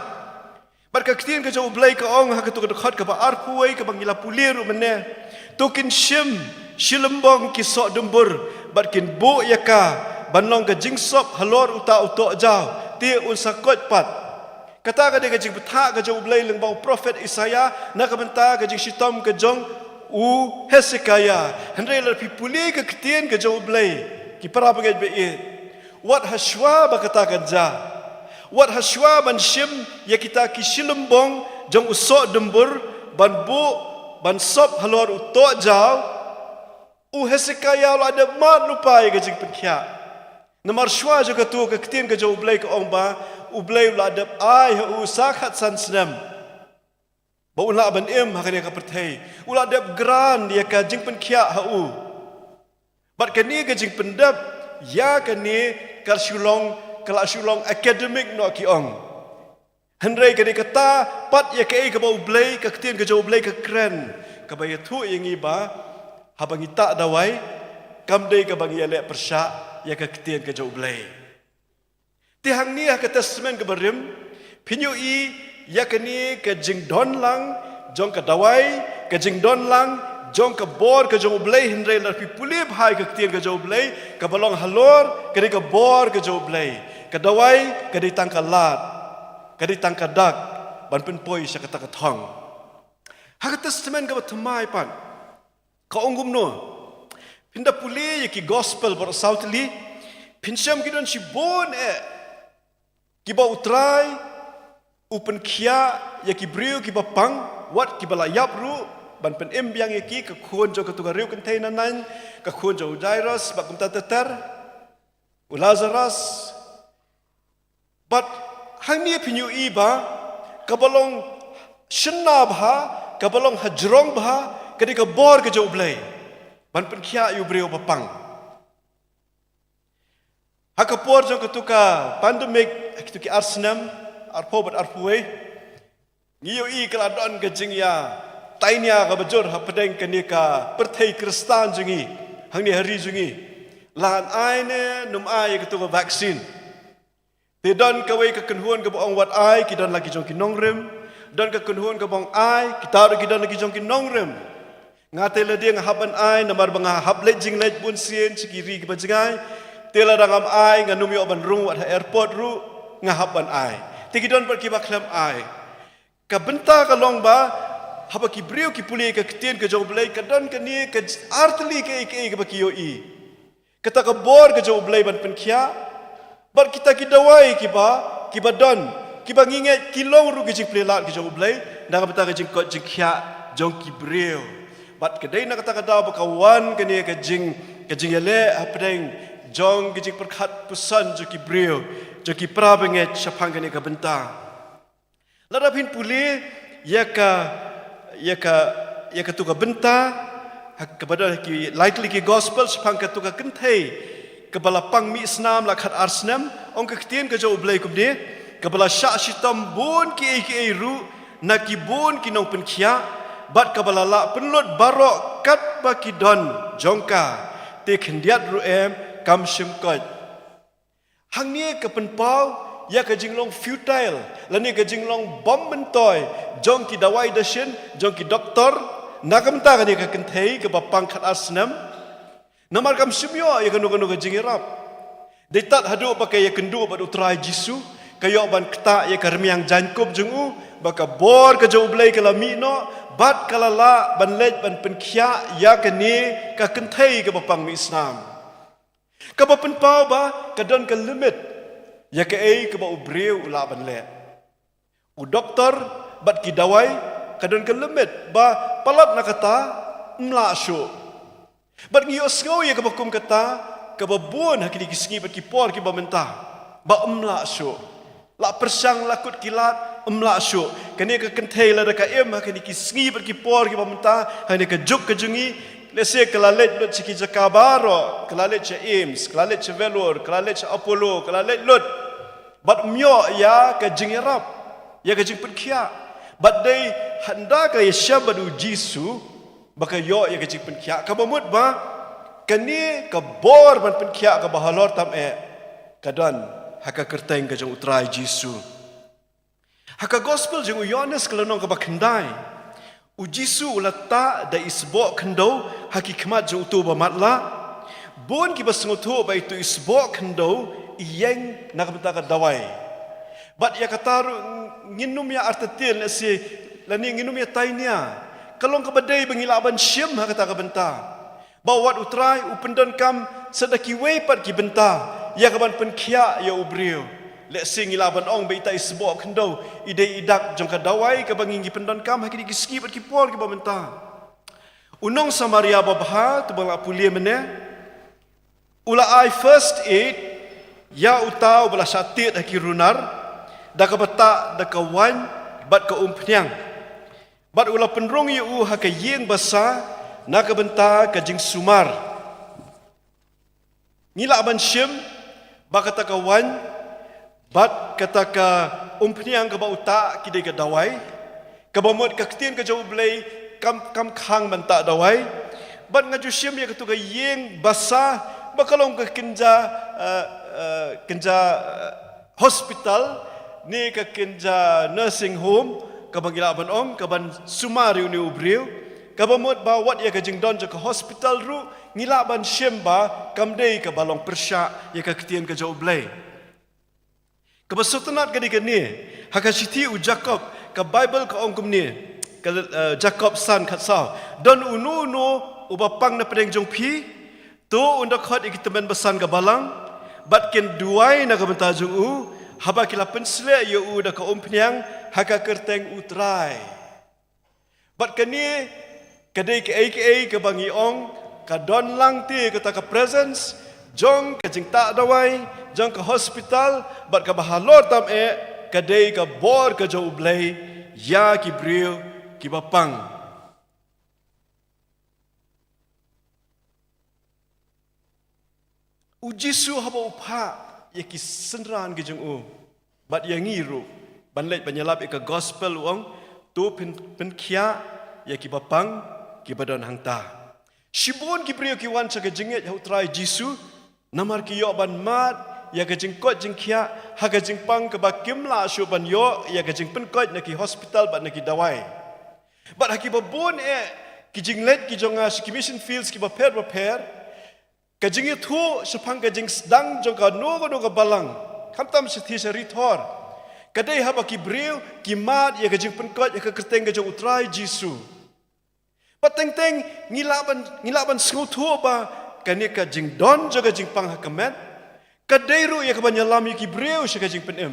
Bad ka ktien ka jong U Blei ka ong ha kato ka dkhot kaba arphew wei kaba ngi la pule ruh mynne: To kin shim shi lymbong ki soh dumbur bad kin buh ïa ka ban long ka jingsop halor uta u tohjaw, te un sa koit pat. Kata ka dei ka jingbthah ka jong U Blei lyngba u prophet Isaïah na ka bynta ka jingshitom ka jong u Hezekiah. Hynrei lada phi pule ka ktien ka jong U Blei, ki para bangeit ba ïeit, wat hashwa ba kata kan jia, wat hashwa ban shim ïa kita ki shilynbong jong u soh dumbur ban buh, ban sop halor u tohjaw, u Hezekiah u la dep mad lypa ïa ka jingpynkhiah. Namar shuwa jong katu ka ktien ka jong U Blei ka ong ba U Blei u la dep ai ha u sa khatsan snem ba un lah ban im ha kane ka pyrthei. U la dep grant ïa ka jingpynkhiah ha u. Bad kane ka jingpyndep ïa kane ka shu long, ka la shu long academic noh ki ong. Hynrei ka dei kata pat ïa kaei kaba U Blei, ka ktien ka jong U Blei ka kren, kaba ïathuh ïa ngi ba haba ngi tah dawai, kam dei kaba ngi ïaleh pyrshah ïa ka ktien ka jong U Blei. Te hangne ha ka Testament kaba rim, phin ïohi ïa kane ka jingdon lang jong ka dawai, ka jingdon lang jong ka bor ka jong U Blei. Hynrei lada phi pule bha ïa ka ktien ka jong U Blei, kaba long halor ka dei ka bor ka jong U Blei. Ka dawai ka dei tang ka lad, ka dei tang ka dak ban pynpoi sha kata ka thong. Ha ka Testament kaba thymmai pat, ka ong kumno? Phin da pule ïa ki gospel baroh saw tylli, phin shem ki don shibun eh kiba U Trai u pynkhiah ïa ki briew kiba pang, wat kiba la ïap ruh, ban pynim biang ïa ki, ka khun jong katu ka riewkynthei Nain, ka khun jong u Jairus, bad kumta ter ter, u Lazarus. Bad hangne phin ïohi ba kaba long shynna bha, kaba long hajrong bha, ka dei ka bor ka jong U Blei ban pynkhiah ïa u briew ba pang. Ha ka por jong katu ka pandemic, ha kitu ki ar snem, arphew bad arphew wei, ngi ïohi ka la don ka jingïatainia kaba jur hapdeng kane ka pyrthei Khristan jong ngi, hangne ha ri jong ngi. La ai ne ym ai ïa katu ka vaccine. Te don kawei ka kynhun kaba ong wat ai, ki don la ki jong ki nongrim. Don ka kynhun kaba ong ai, kita ruh ki don la ki jong ki nongrim. Nga te lade nga hap ban ai, namar ba nga hap leit jingleit bunsien sha ki ri kiba jngai. Te lada ngam ai, ngan ym ïoh ban rung wat ha airport ruh, nga hap ban ai. Te ki don pat kiba khlem ai. Ka bynta ka long ba haba ki briew ki pule ka ktien ka jong U Blei, ka don kane ka j-, artylli kaei kaei kaba ki ïohi. Kata ka bor ka jong U Blei ban pynkhiah, bad kita ki dawai kiba, kiba don, kiba ngi ngeit ki long ruh ki jingplie lad ka jong U Blei na ka bynta ka jingkoit jingkhiah jong ki briew. Bad ka dei na kata ka daw ba ka wan kane ka jing, ka jingïaleh hapdeng jong ka jingpyrkhat puson jong ki briew, jong ki para bangeit shaphang kane ka bynta. Lada phin pule ïa ka, ïa ka, ïa katu ka bynta, ha kaba don ha ki lai tylli ki gospel shaphang katu ka kynthei kaba la pang mih snam la khat ar snem, ong ka ktien ka jong U Blei kumne, kaba la shah shitom bun kiei kiei ruh na ki bun ki nongpynkhiah, bad kaba la lah pynlut baroh katba ki don jong ka, te khyndiat ruh em kam shym koit. Hangne ka pynpaw ïa ka jinglong futile lane ka jinglong bym myntoi jong ki dawai dashin, jong ki doktor, na ka bynta kane ka kynthei kaba pang khat ar snem. Namar kam shym ïoh ïa kano kano ka jingïarap. Dei tad haduh ba ka ïakynduh bad U Trai Jisu, ka ïoh ban ktah ïa ka rmiang jaiñkup jong u, ba ka bor ka jong U Blei ka la mih noh, bad ka la lah ban leit ban pynkhiah ïa kane ka kynthei kaba pang mih snam. Kaba pynpaw ba ka don ka limit ïa kaei kaba u briew u lah ban leh. U doktor bad ki dawai, ka don ka limit ba palat na kata ym lah shuh. Bad ngi ïohsngew ïa kaba kum kata kaba bun ha kine ki sngi bad ki por kiba mynta, ba ym lah shuh. La pyrshang la kut ki lad, ym lah shuh. Kane ka kynthei lada ka im ha kine ki sngi bad ki por kiba mynta, ha kane ka juk ka jong ngi, lehse ka la leit lut sha ki jaka baroh, ka la leit sha AIIMS, ka la leit sha Vellore, ka la leit sha Apollo, ka la leit lut. Bad ym ïoh ïa ka jingïarap, ïa ka jingpynkhiah. Bad dei hynda ka ïashem bad U Jisu, ba ka ïoh ïa ka jingpynkhiah. Kaba mut ba kane ka bor ban pynkhiah kaba halor tam eh, ka don ha ka kyrteng ka jong U Trai Jisu. Ha ka gospel jong u Ïoannis ka lynnong kaba khyndai, U Jisu u la tah da i sboh khyndew ha ki khmat jong uto uba matlah. Bun kiba sngewthuh ba itu i sboh khyndew i ïeng na ka bynta ka dawai. Bad ïa kata ruh ngin ym ïa artatien lehse, lane ngin ym ïa tainia. Ka long kaba dei ba ngi lah ban shim ha kata ka bynta. Ba wat U Trai u pyndonkam sa da kiwei pat ki bynta ïa ka ban pynkhiah ïa u briew. Lehse ngi lah ban ong ba ita i sboh khyndew i dei i dak jong ka dawai kaba ngi ngi pyndonkam ha kine ki sngi bad ki por kiba mynta. U nong Samaria babha, to ba nga la pule mynne, u la ai first aid ïa uta uba la shah tied ha ki runar, da kaba tah da ka waiñ bad ka umphniang. Bad u la pynrung ïa u ha ka ïing basa na ka bynta ka jingsumar. Ngi lah ban shim ba kata ka waiñ bad kata ka umphniang kaba u tah ki dei ka dawai. Kaba mut ka ktien ka jong U Blei kam, kam khang ban tah dawai. Bad nga ju shim ïa katu ka ïing basa ba ka long ka kynja, eh, eh, kynja, eh, hospital, ne ka kynja nursing home, kaba ngi lah ban ong, kaban sumar ïa une u briew. Kaba mut ba wat ïa ka jingdon jong ka hospital ruh ngi lah ban shim ba kam dei kaba long pyrshah ïa ka ktien ka jong U Blei. Kaba sngewtynnat ka dei kane, ha ka shithi u Jakob, ka Baibl ka ong kumne, ka, eh, Jakob san khatsaw: Don uno uno uba pang na pdeng jong phi, to un da khot ïa ki tymmen basan ka balang, bad kin duwai na ka bynta jong u, haba ki la pynsleh ïa u da ka umphniang ha ka kyrteng U Trai. Bad kane ka dei kaei kaei kaba ngi ong, ka don lang te kata ka presence jong ka jingtah dawai, jong ka hospital, bad kaba halor tam eh ka dei ka bor ka jong U Blei ïa ki briew kiba pang. U Jisu haba u phah ïa ki synran ki jong u, bad ïa ngi ruh, ban leit ban ïalap ïa ka gospel, u ong, to pyn, pynkhiah ïa kiba pang, kiba don hangta. Shibun ki briew ki wan sha ka jingngeit ha U Trai Jisu, namar ki ïoh ban mad ïa ka jingkoit jingkhiah ha ka jingpang kaba kim lah shuh ban ïoh ïa ka jingpynkoit na ki hospital bad na ki dawai. Bad ha kiba bun eh ki jingleit ki jong nga sha ki mission fields kiba pher bapher, ka jingïathuh shaphang ka jingsdang jong kano kano ka balang, khamtam shathie sha rithor, ka dei haba ki briew ki mad ïa ka jingpynkoit ïa ka kyrteng ka jong U Trai Jisu. Bad teng teng ngi lah ban, ngi lah ban sngewthuh ba kane ka jingdon jong ka jingpang ha ka met ka dei ruh ïa kaban ïalam ïa ki briew sha ka jingpynim.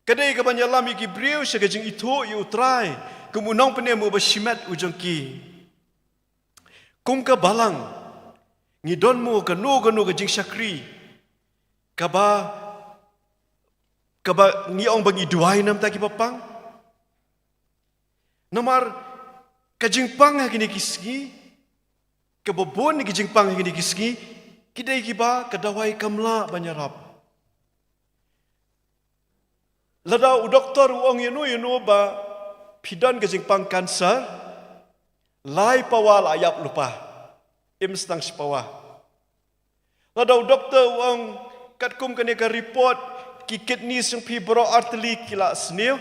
Ka dei kaban ïalam ïa ki briew sha ka jingithuh ïa U Trai kum u nongpynim uba shimet u jong ki. Kum ka balang, ngi don mo kano kano ka jingshakri kaba, kaba ngi ong ba ngi duwai na ka bynta kiba pang? Namar ka jingpang ha kine ki sngi, kaba bun ki jingpang ha kine ki sngi, ki dei kiba ka dawai kam lah ban ïarap. Lada u doktor u ong ïano ïano ba phi don ka jingpang cancer, lai pawa la ïap lypa, im sdang shi pawa. Lada u doktor u ong katkum kane ka report, ki kidney jong phi baroh artylli ki la sniew,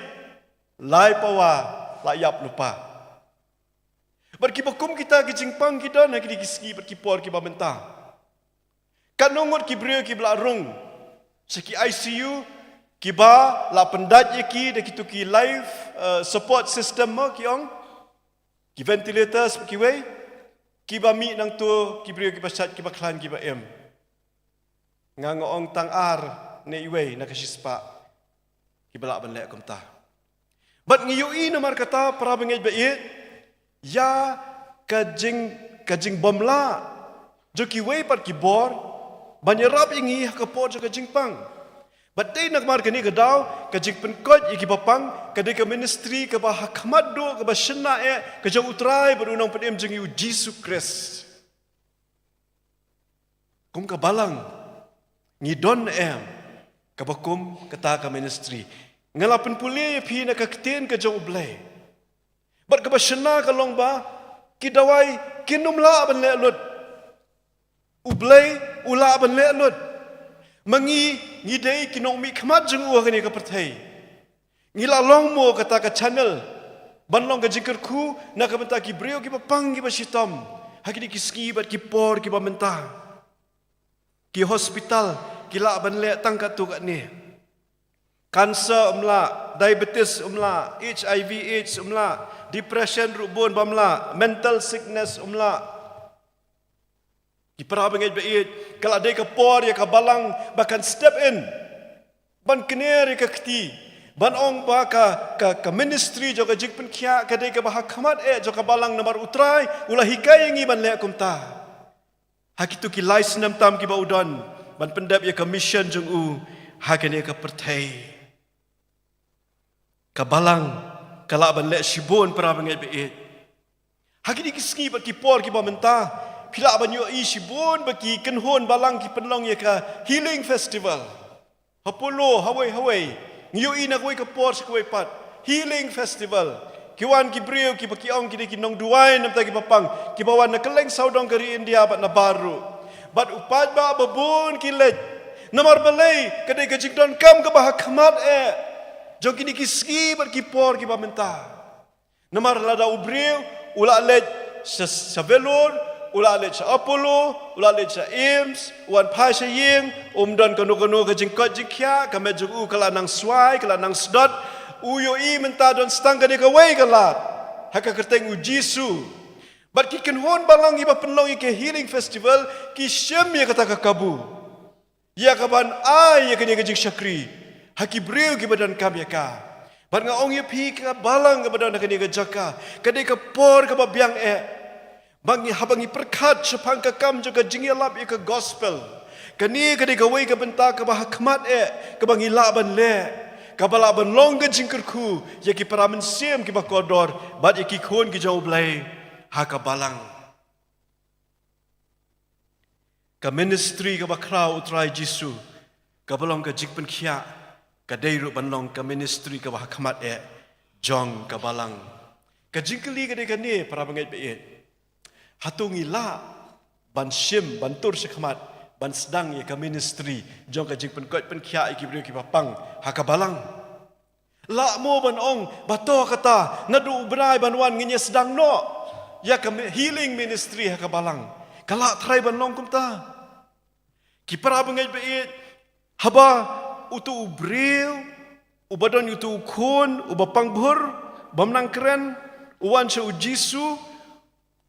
lai pawa la ïap lypa. Bad kiba kum kita ki jingpang ki don ha kine ki sngi bad ki por kiba mynta. Katno ngut ki briew kiba la rung sha ki I C U, kiba la pyndait ïa ki da kito ki life, eh, support system mo ki ong, ki ventilators, kiwei, kiba mih nangto ki briew kiba shait, kiba khlaiñ, kiba im. Nga, nga ong tang ar ne iwei na ka shispah kiba lah ban leh kumta. Bad ngi ïohi namar kata, para bangeit ba ïeit, ïa ka jing, ka jingbymlah jong kiwei pat ki bor ban ïarap ïa ngi ha ka por jong ka jingpang. Bad dei namar kane ka daw, ka jingpynkoit ïa kiba pang ka dei ka ministry kaba ha khmat duh, kaba shynna eh ka jong U Trai bad U Nongpynim jong ngi U Jisu Khrist. Kum ka balang, ngi don em kaba kum kata ka ministry? Nga la pynpule ïa phi na ka ktien ka jong U Blei. Bad kaba shynna ka long ba ki dawai kin ym lah ban leh lut. U Blei u lah ban leh lut. Ma ngi, ngi dei ki nongmihkhmat jong u ha kane ka pyrthei. Ngi la long mo kata ka channel ban long ka jingkyrkhu na ka bynta ki briew kiba pang, kiba shitom ha kine ki sngi bad ki por kiba mynta? Ki hospital ki lah ban leh tang katto katne. Cancer um lah, diabetes um lah, H I V AIDS um lah, depression ruh bun bym lah, mental sickness um lah. Ki para bangeit baieit, ka la dei ka por ïa ka balang ba kan step in ban kner ïa ka kti, ban ong ba ka, ka, ka ministry jong ka jingpynkhiah ka dei kaba ha khmat eh jong ka balang namar U Trai u la hikai ïa ngi ban leh kumta. Ha kito ki lai snem tam kiba u don ban pyndep ïa ka mission jong u ha kane ka pyrthei. Ka balang ka lah ban leh shibun, para bangeit baieit. Ha kine ki sngi bad ki por kiba mynta, phi lah ban ïohi shibun ba ki kynhun balang ki pynlong ïa ka healing festival. Ha Polo, hawei hawei, ngi ïohi na kawei ka por sha kawei pat, healing festival. Ki wan ki briew kiba ki ong ki dei ki nongduwai namar kiba pang, kiba wan na kylleng sawdong ka ri India bad na baroh. Bad u paidbah ba bun ki leit. Namar balei? Ka dei ka jingdonkam kaba ha khmat eh jong kine ki sngi bad ki por kiba mynta. Namar lada u briew u la leit sha, sha Vellore, u la leit sha Apollo, u la leit sha AIIMS, u wan phai sha ïing, um don kano kano ka jingkoit jingkhiah, ka met jong u ka la nang swai, ka la nang sdot, u ïohi mynta don tang kane kawei ka lad ha ka kyrteng U Jisu. Bad ki kynhun balang kiba pynlong ïa ka healing festival ki shim ïa kata ka kabu, ïa kaban ai ïa kane ka jingshakri ha ki briew kiba donkam ïa ka. Bad nga ong ïa phi, ka balang kaba don ha kane ka jaka, ka dei ka por kaba biang eh ba ngi, haba ngi pyrkhat shaphang ka kam jong ka jingïalap ïa ka gospel. Kane ka dei kawei ka bynta kaba ha khmat eh kaba ngi lah ban leh, kaba lah ban long ka jingkyrkhu ïa ki para mynsiem kiba kordor bad ïa ki khun ki jong U Blei ha ka balang. Ka ministry kaba khraw U Trai Jisu, kaba long ka jingpynkhiah, ka dei ruh ban long ka ministry kaba ha khmat eh jong ka balang. Ka jingkylli ka dei kane, para bangeit baieit. Hato ngi lah ban shim, ban tur sha khmat, ban sdang ïa ka ministry jong ka jingpynkoit pynkhiah ïa ki briew kiba pang ha ka balang? Lah mo ban ong ba to kata naduh u bnai ban wan ngin ïa sdang noh ïa ka mi-, healing ministry ha ka balang? Ka lah trai ban long kumta? Ki para bangeit baieit, haba uto u briew uba don uto u khun uba pang bhur, bym nang kren, u wan sha U Jisu,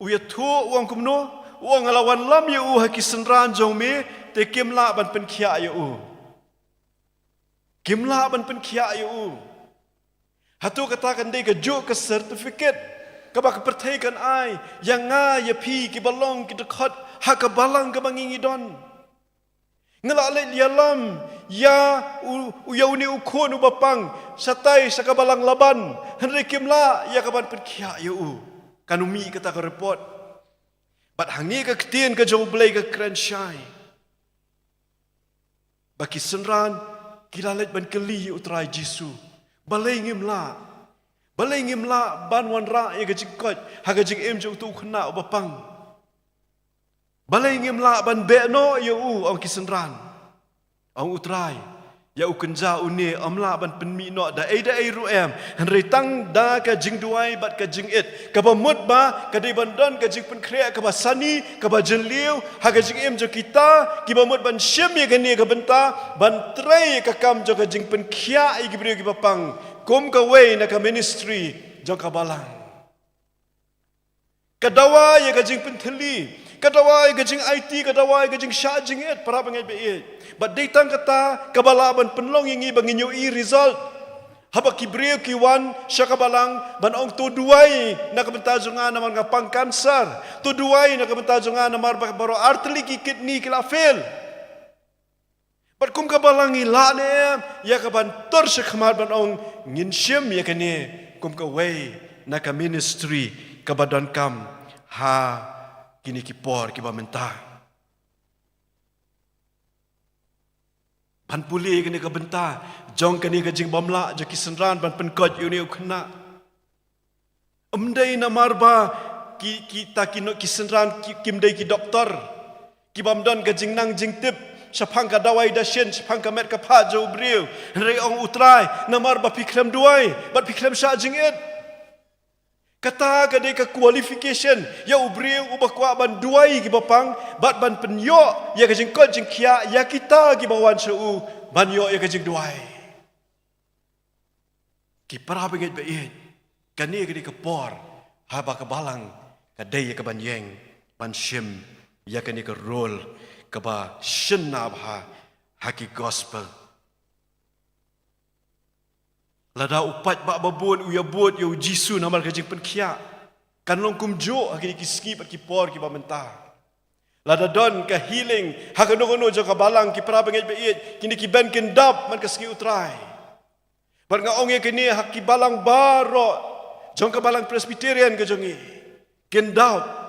u ïathuh, u ong kumno? U ong, nga la wanlam ïa u ha ki synran jong me, te kim lah ban pynkhiah ïa u. Kim lah ban pynkhiah ïa u. Hato kata kan dei kajuh ka certificate kaba ka pyrthei kan ai ïa nga ïa phi kiba long ki dkhot ha ka balang kaba ngi ngi don? Nga la leit ïalam ïa u, u ïa une u khun uba pang shatai sha ka balang Laban, hynrei kim lah ïa ka ban pynkhiah ïa u. Kan ym mih kata ka report. Bad hangne ka ktien ka jong U Blei ka kren shai ba ki synran ki la leit ban kylli ïa U Trai Jisu, balei ngim lah, balei ngim lah ban wanrah ïa ka jingkoit ha ka jingim jong uto u khynnah uba pang? Balei ngim lah ban beh noh ïa u, ong ki synran? Ong U Trai, ïa u kynja une ym lah ban pynmih noh da ei da ei ruh em, hynrei tang da ka jingduwai bad ka jingit, kaba mut ba ka dei ban don ka jingpynkhreh kaba sani, kaba jylliew ha ka jingim jong kita kiba mut ban shim ïa kane ka bynta ban trei ïa ka kam jong ka jingpynkhiah ïa ki briew kiba pang kum kawei na ka ministry jong ka balang. Ka dawa ïa ka jingpynthylli, ka dawa ïa ka jingaiti, ka dawa ïa ka jingshah jingit, para bangeit baieit. Bad dei tang kata kaba lah ban pynlong ïa ngi ba ngin ïohi result. Haba ki briew ki wan sha ka balang ban ong, to duwai na ka bynta jong nga namar nga pang cancer. To duwai na ka bynta jong nga namar ba baroh artylli ki kidney ki la fail. Bad kum ka balang ngi lah ne em ïa ka ban tur sha khmat ban ong, ngin shim ïa kane kum kawei na ka ministry kaba donkam ha kine ki por kiba mynta. Ban pule ïa kane ka bynta jong kane ka jingbymlah jong ki synran ban pynkoit ïa une u khynnah. Ym dei namar ba ki, kita ki no-, ki synran ki, kim dei ki doktor, ki bym don ka jingnang jingtip shaphang ka dawai dashin, shaphang ka met ka phad jong u briew. Hynrei ong U Trai, namar ba phi khlem duwai bad phi khlem shah jingit, Kata ka dei ka qualification ïa u briew uba kwah ban duwai ïa kiba pang, bad ban pynïoh ïa ka jingkoit jingkhiah ïa kita kiba wan sha u ban ïoh ïa ka jingduwai. Ki para bangeit ba ïeit, kane ka dei ka por haba ka balang ka dei ïa ka ban ïeng ban shim ïa kane ka role kaba shynna bha ha ki gospel. Lada u paidbah babun u ïabud ïa u Jisu namar ka jingpynkhiah, kan long kumjuh ha kine ki sngi bad ki por kiba mynta. Lada don ka healing ha kano kano jong ka balang, ki para bangeit ba ïeit, kine ki ban kyndap man ka sngi U Trai. Bad nga ong ïa kine ha ki balang baroh jong ka balang Presbyterian ka jong ngi, kyndap.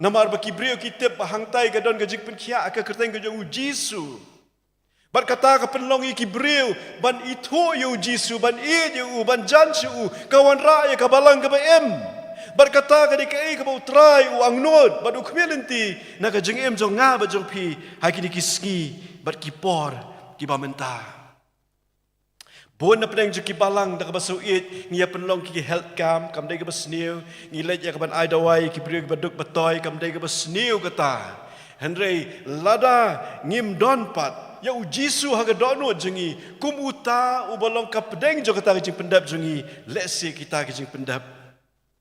Namar ba ki briew ki tip ba hangtai ka don ka jingpynkhiah ha ka kyrteng ka jong u Jisu. Bad kata ka pynlong ïa ki briew ban ithuh ïa u Jisu, ban ïeit ïa u, ban jan sha u, ka wanrah ïa ka balang kaba im. Bad kata ka dei kaei kaba U Trai u angnud bad u khmih lynti na ka jingim jong nga bad jong phi ha kine ki sngi bad ki por kiba mynta. Bun na pdeng jong ki balang da kaba sngewsih ngi ïa pynlong ki health camp, kam dei kaba sniew, ngi leit ïa ka ban ai dawai ki briew kiba duk ba toi, kam dei kaba sniew kata. Hynrei lada ngim don pat ïa u Jisu ha ka dohnud jong ngi kum uta uba long ka pdeng jong kata ka jingpyndep jong ngi, lehse kita ka jingpyndep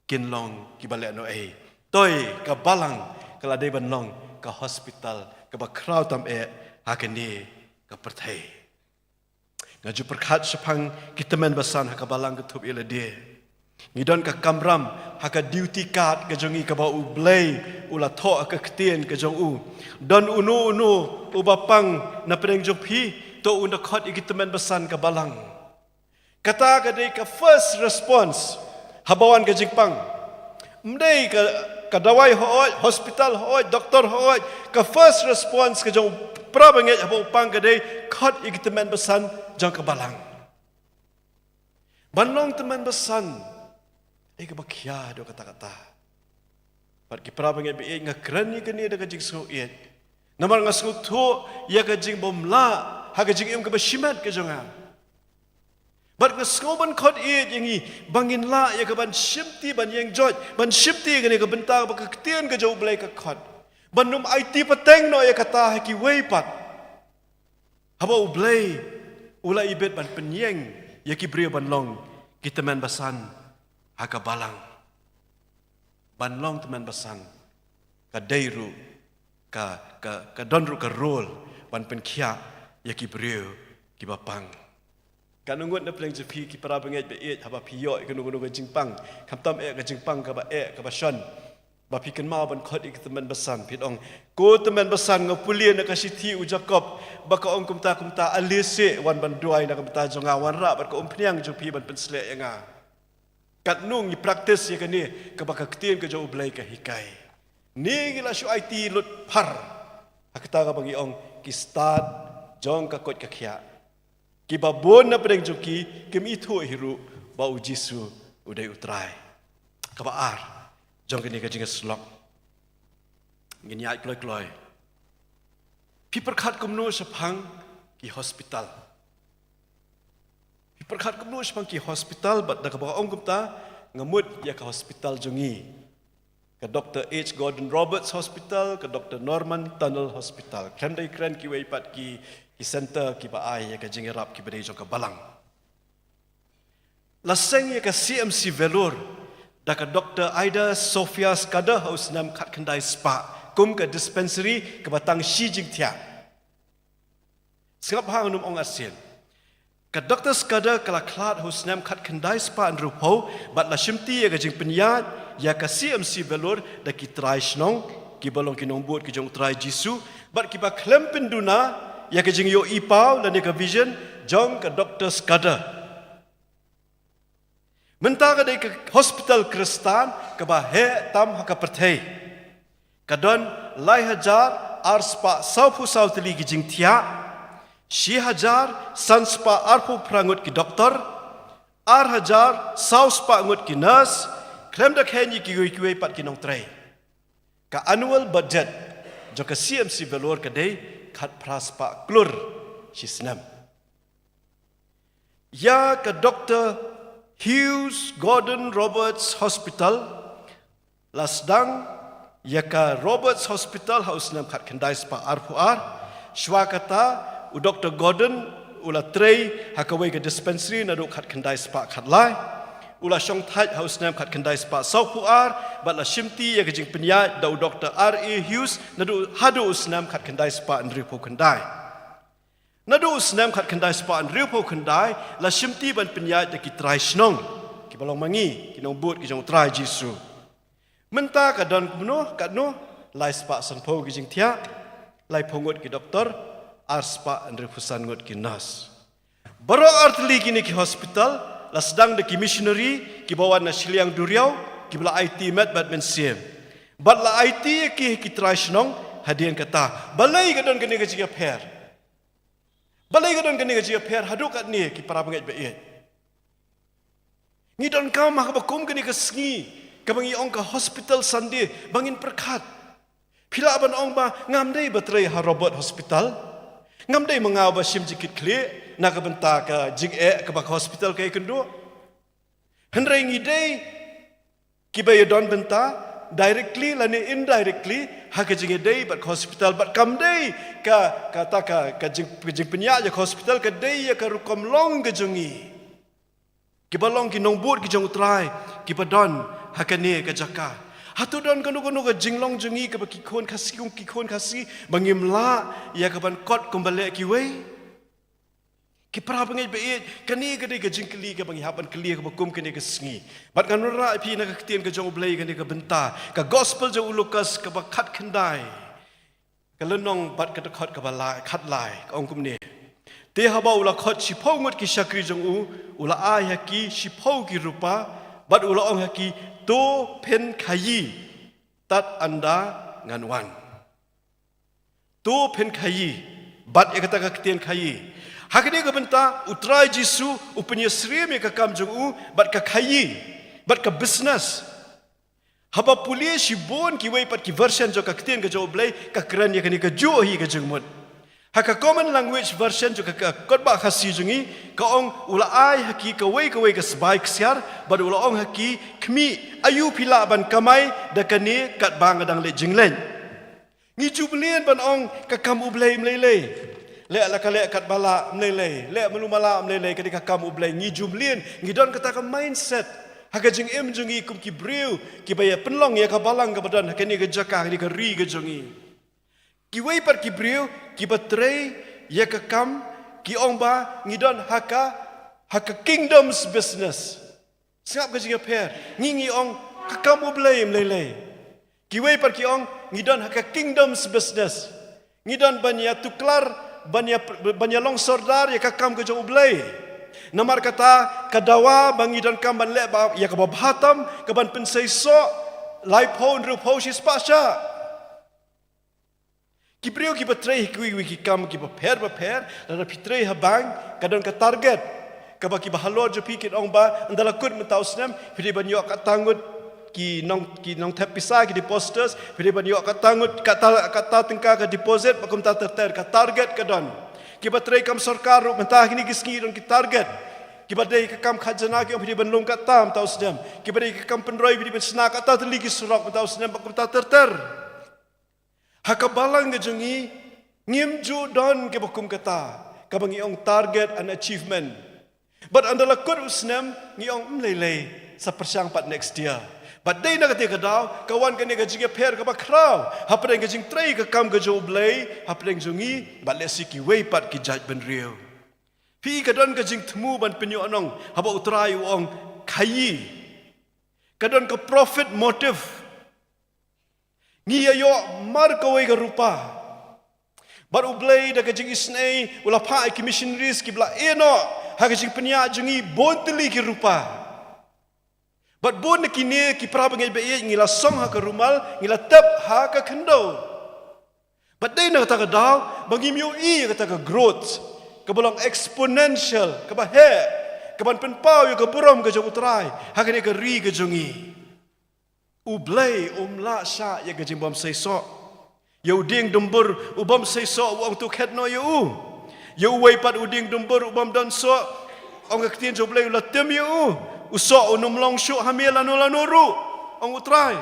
kin long kiba lehnohei. Toi, ka balang ka la dei ban long ka hospital kaba khraw tam eh ha kane ka pyrthei. Nga ju pyrkhat shaphang ki tymmen basan ha ka balang ka thup ïa lade. Ngi don ka kamram ha ka duty card ka jong ngi kaba U Blei u la thoh ha ka ktien ka jong u. Don uno uno uba pang na pdeng jong phi, to un da khot ïa ki tymmen basan ka balang. Kata ka dei ka first response haba wan ka jingpang. Ym dei ka, ka dawai hooid, hospital hooid, doktor hooid, ka first response ka jong u para bangeit haba u pang ka dei khot ïa ki tymmen basan jong ka balang. Ban long tymmen basan, eh, kaba khia do kata kata. Bad ki para bangeit ba ïeit, nga kren ïa kane da ka jingsngewsih, namar nga sngewthuh ïa ka jingbymlah ha ka jingim kaba shimet ka jong nga. Bad nga sngew ban khot ïa ngi ba ngin lah ïa ka ban shimti, ban ïeng joit, ban shimti ïa kane ka bynta ba ka ktien ka jong U Blei ka khot, ban ym aiti pateng noh ïa kata ha kiwei pat. Haba U Blei u la ibit ban pynïeng ïa ki briew ban long ki tymmen basan ha ka balang. Ban long tymmen basan ka dei ruh ka, ka, ka don ruh ka role ban pynkhiah ïa ki briew kiba pang. Kan ngut na pdeng jong phi ki para bangeit ba ïeit, haba phi ïoh ïa kano kano ka jingpang, khamtam eh ka jingpang kaba eh kaba shon, ba phi kynmaw ban khot ïa ki tymmen basan, phi ong, ko tymmen basan, nga pule na ka shithi u Jakob ba ka ong kumta kumta, ale seh wan ban duwai na ka bynta jong nga, wanrah bad ka umphniang jong phi ban pynshlur ïa nga. Katno ngi practice ïa kane kaba ka ktien ka jong U Blei ka hikai? Ne ngi la shu aiti lut phar ha kata kaba ngi ong ki stad jong ka koit ka khiah, kiba bun na pdeng jong ki kim ithuh hi ruh ba U Jisu u dei U Trai. Kaba ar jong kane ka jingïasyllok, ngin ïaid kloi kloi. Phi pyrkhat kumno shaphang ki hospital? Phi pyrkhat kumno shaphang ki hospital? Bad da kaba ong kumta, nga mut ïa ka hospital jong ngi, ka Doctor H Gordon Roberts Hospital, ka Doctor Norman Tunnel Hospital. Khlem da kren kiwei pat ki, ki center kiba ai ïa ka jingïarap kiba dei jong ka balang. La seng ïa ka C M C Vellore da ka Doctor Ida Sophia Scudder ha u snem khatkhyndai spah kum ka dispensary kaba tang shi jingthiah. Sngap ha ngan ym ong arsien. Ka Doctor Scudder ka la khlad ha u snem khatkhyndai spah hynriewphew bad la shimti ïa ka jingpynïaid ïa ka C M C Vellore da ki trai shnong kiba long ki nongbud ki jong U Trai Jisu bad kiba khlem pynduna ïa ka jingïohi paw lane ka vision jong ka Doctor Scudder. Mynta ka dei ka hospital Khristan kaba heh tam ha ka pyrthei. Ka don lai hajar ar spah sawphew saw tylli ki jingthiah, shi hajar san spah arphew phra ngut ki doktor, ar hajar saw spah ngut ki nurse, khlem da khein ïa kiwei kiwei pat ki nongtrei. Ka annual budget jong ka C M C Vellore ka dei khatphra spah klur shi snem. Ïa ka Doctor Hughes Gordon Roberts Hospital, La sdang ïa ka Roberts Hospital ha u snem khatkhyndai spah arphew ar. Shwa kata, u Doktor Gordon u la trei ha kawei ka dispensary naduh khatkhyndai spah khatlai. U la shongthait ha u snem khatkhyndai spah sawphew ar, bad la shimti ïa ka jingpynïaid da u Doktor R A Hughes naduh haduh u snem khatkhyndai spah hynriewphew khyndai. Naduh u snem khatkhyndai spah hynriewphew khyndai, la shimti ban pynïaid da ki trai shnong, kiba long ma ngi, ki nongbud ki jong u Trai Jisu. Mynta ka don kumno katno, lai spah sanphew ki jingthiah, laiphew ngut ki doktor, ar spah hynriewphew san ngut ki nurse. Baroh artylli kine ki hospital la sdang da ki missionary kiba wan na shiliang duriaw, kiba la aiti met bad mynsiem. Bad la aiti ïa ki, ki trai shnong hadien kata. Balei ka don kane ka jingïapher? Balei ka don kane ka jingïapher haduh katne, ki para bangeit baieit? Ngi donkam ha kaba kum kane ka sngi, kaba ngi ong ka Hospital Sunday, ba ngin pyrkhat. Phi lah ban ong ba ngam dei ba trei ha Roberts Hospital. Ngam dei ma nga ba shim jingkitkhlieh na ka bynta ka jingeh kaba ka hospital ka ïakynduh. Hynrei ngi dei kiba ïadon bynta, directly lane indirectly, ha ka jingïadei bad ka hospital, bad kam dei ka, kata ka, ka jing, ka jingpynïaid ïa ka hospital, ka dei ïa ka rukom long ka jong ngi, kiba long ki nongbud ki jong u Trai, kiba don ha kane ka jaka. Hato don kano kano ka jinglong jong ngi kaba ki khun Khasi, ki khun Khasi, ba ngim lah ïa kaban kot kumba leh kiwei? Ki para bangeit baieit, kane ka dei ka jingkylli kaba ngi hap ban kylli kaba kum kane ka sngi. Bad ngan wanrah ïa phi na ka ktien ka jong U Blei kane ka bynta, ka gospel jong u Lukas kaba khatkhyndai, ka lynnong bad ka dkhot kaba lai, khatlai, ka ong kumne. Te haba u la khot shiphew ngut ki shakri jong u, u la ai ha ki shiphew ki rupa, bad u la ong ha ki, to phin khaïi tad ynda ngan wan. To phin khaïi, bad ïa kata ka ktien khaïi. Ha kane ka bynta, u Trai Jisu u pynïasyriem ïa ka kam jong u, bad ka khaïi, bad ka business. Haba pule shibun kiwei pat ki version jong ka ktien ka jong U Blei, ka kren ïa kane kajuh hi ka jingmut. Ha ka Common Language Version jong ka, ka Kotbah Khasi jong ngi, ka ong u la ai ha ki kawei kawei ka sbai ksiar, bad u la ong ha ki, khmih, aïu phi lah ban kamai da kane katba nga dang leit jingleit. Ngi ju mlien ban ong ka kam U Blei ym lei lei. Leh la ka leh katba lah ym lei lei. Leh malu mala ym lei lei, ka dei ka kam U Blei. Ngi ju mlien, ngi don kata ka mindset ha ka jingim jong ngi kum ki briew kiba ïa pynlong ïa ka balang kaba don ha kane ka jaka, ha kane ka ri ka jong ngi. Kiwei pat ki briew kiba trei ïa ka kam, ki ong ba ngi don ha ka, ha ka kingdom's business. Sngap ka jingïapher. Ngi, ngi ong ka kam U Blei ym lei lei. Kiwei pat ki ong ngi don ha ka kingdom's business. Ngi don ban ïa tuklar, ban ïa, ban ïa long sordar ïa ka kam ka jong U Blei. Namar kata, ka dawa ba ngi donkam ban leh ba ïa kaba bha tam, ka ban pynseisoh laiphew, hynriewphew, shispah shah. Ki briew kiba trei ha kiwei kiwei ki kam kiba pher bapher, lada phi trei ha bank, ka don ka target. Kaba kiba halor jong phi kin ong ba, ynda la kut mynta u snem, phi dei ban ïoh katta ngut ki nong, ki nongthep pisa, ki depositors, phi dei ban ïoh katta ngut, katta, katta tyngka ka deposit, bad kumta ter ter, ka target ka don. Kiba trei kam sorkar ruh mynta kine ki sngi don ki target. Kiba dei ka kam khajana ki ong phi dei ban lum katta mynta u snem. Kiba dei ka kam pynroi phi dei ban shna katta tylli ki surok mynta u snem, bad kumta ter ter. Ha ka balang ka jong ngi, ngim ju don kaba kum kata, kaba ngi ong target and achievement. Bad ynda la kut u snem, ngi ong ym lei lei, sa pyrshang pat next year. Bad dei na kata ka daw, ka wan kane ka jingïapher kaba khraw, hapdeng ka jingtrei ka kam ka jong U Blei, hapdeng jong ngi, bad lehse kiwei pat ki jaitbynriew. Phi, ka don ka jingthmu ban pynïohnong, haba U Trai u ong khaïi. Ka don ka profit motive. Ngi ïa ïoh mar kawei ka rupa. Bad U Blei da ka jingisynei u la phah ïa ki missionaries kiba la ïehnoh ha ka jingpynïaid jong ngi bun tylli ki rupa. Bad bun na kine ki para bangeit baieit ngi la song ha ka rumal, ngi la tep ha ka khyndew. Bad dei na kata ka daw ba ngim ïohi ïa kata ka growth kaba long exponential, kaba heh, kaban pynpaw ïa ka burom ka jong U Trai ha kane ka ri ka jong ngi. U Blei um lah shah ïa ka jingbymseisoh. Ïa u dieng dumbur u bymseisoh, u ong to khet noh ïa u. Ïa uwei pat u dieng dumbur u bym don soh, ong ka ktien jong U Blei, u la tim ïa u. U soh un ym long shuh ha me lano lano ruh, ong U Trai.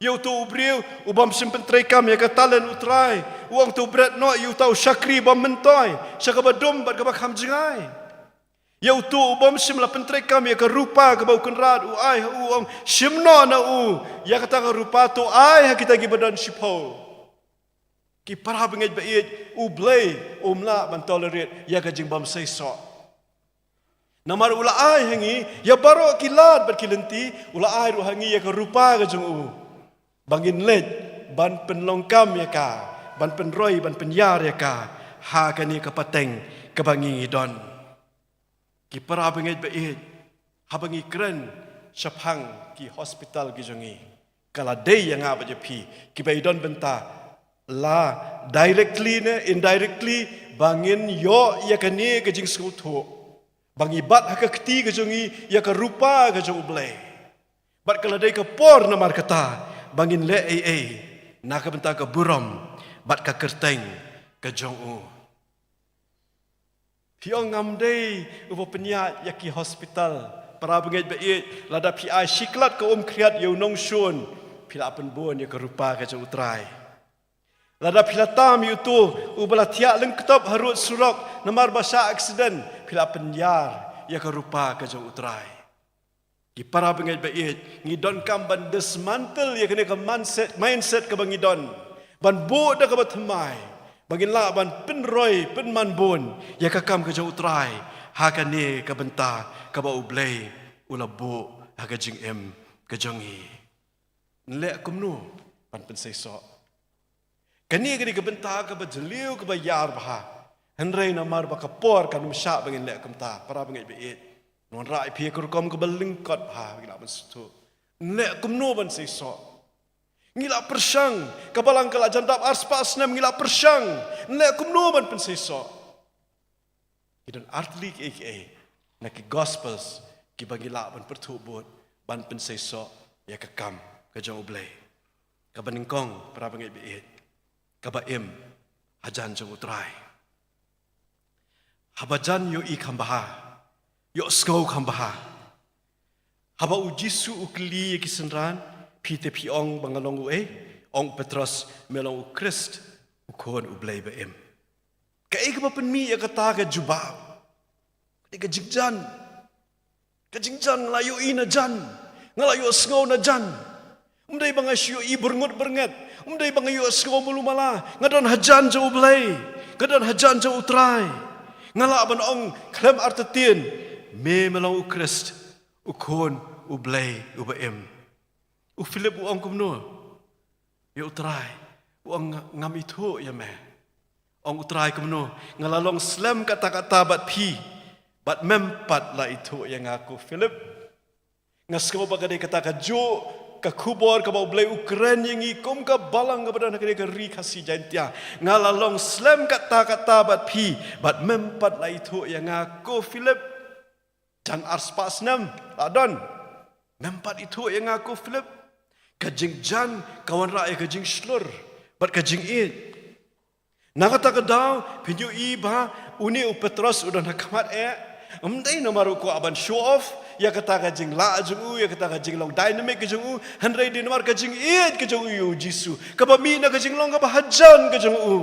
Ïa uto u briew u bym shym pyntreikam ïa ka talent u trai, u ong to bret noh ïa uta u shakri bym myntoi sha kaba dum bad kaba kham jngai. Ïa uto u bym shym la pyntreikam ïa ka rupa kaba u kynrad u ai ha u, u ong shim noh na u ïa kata ka rupa, to ai ha kita kiba don shiphew. Ki para bangeit ba ïeit, U Blei um lah ban tolerate ïa ka jingbymseisoh. Namar u la ai ha ngi ïa baroh ki lad bad ki lynti, u la ai ruh ha ngi ïa ka rupa ka jong u, ba ngin leit ban pynlong kam ïa ka, ban pynroi, ban pynïar ïa ka ha kane ka pateng kaba ngi ngi don. Ki para bangeit ba ïeit, haba ngi kren shaphang ki hospital ki jong ngi, ka la dei ïa nga bad ïa phi kiba i don bynta, la directly ne indirectly, ba ngin ïoh ïa kane ka jingsngewthuh, ba ngi bat ha ka kti ka jong ngi ïa ka rupa ka jong U Blei. Bad ka la dei ka por namar kata ba ngin leh ei ei na ka bynta ka burom bad ka kyrteng ka jong u. Phi ong ngam dei uba pynïaid ïa ki hospital. Para bangeit ba ïeit, lada phi ai shi klat ka um khriat ïa u nongshun, phi la pynbun ïa ka rupa ka jong U Trai. Lada phi la tam ïa uto uba la thiah lyngktop harud surok namar ba shah accident, phi la pynïar ïa ka rupa ka jong U Trai. Ki para bangeit ba ïeit, ngi donkam ban dismantle ïa kane ka mindset, mindset kaba ngi don, ban buh da kaba thymmai, ba ngin lah ban pynroi, pynman bun ïa ka kam ka jong U Trai ha kane ka bynta kaba U Blei u la buh ha ka jingim ka jong ngi. Nleh kumno ban pynseisoh? Kane ka dei ka bynta kaba jylliew, kaba ïar bha. Hynrei namar ba ka por kan ym shah ba ngin leh kumta, para bangeit ba ïeit, ngan wanrah ïa phi ka rukom kaba lyngkot bha ba ngin lah ban sngewthuh. Nleh kumno ban seisoh? Ngi la pyrshang, ka balang ka la jan dap arspah snem, ngi la pyrshang. Nleh kumno ban pynseisoh? Ki don artylli kiei kiei na ki Gospels kiba ngi lah ban pyrthuh bud ban pynseisoh ïa ka kam ka jong U Blei. Kaba nyngkong, para bangeit ba ïeit, kaba im hajan jong U Trai. Haba jan ïohi kham bha, ïohsngew kham bha. Haba U Jisu u kylli ïa ki synran, phi te phi ong ba nga long uei? Ong u Petros, me long u Khrist, u Khun U Blei ba im. Kaei kaba pynmih ïa kata ka jubab? Ka dei ka jingjan. Ka jingjan, nga la ïohi na jan, nga la ïohsngew na jan. Ym dei ba nga shu ïohi byrngut byrnget, ym dei ba nga ïohsngew malu mala. Nga don hajan jong U Blei, nga don hajan jong U Trai. Nga lah ban ong khlem artatien, me me long u Khrist, u Khun U Blei uba im. U Philip u ong kumno ïa U Trai? U ong, nga, ngam ithuh ïa me. Ong U Trai kumno? Nga la long slem katta katta bad phi, bad mem pat la ithuh ïa nga, ko Philip. Nga sngew ba ka dei kata kajuh ka khubor kaba U Blei u kren ïa ngi kum ka balang kaba don ha kane ka ri Khasi Jaintia. Nga la long slem katta katta bad phi, bad mem pat la ithuh ïa nga, ko Philip. Jan arspah snem la don, mem pat ithuh ïa nga, ko Philip. Ka jingjan ka wanrah ïa ka jingshlur bad ka jingïeit. Na kata ka daw phin ïohi ba une u Petros u don ha khmat eh. Ym dei namar u kwah ban show off ïa kata ka jinglah jong u, ïa kata ka jinglong dynamic ka jong u, hynrei dei namar ka jingïeit ka jong u ïa U Jisu, kaba mih na ka jinglong kaba hajan ka jong u.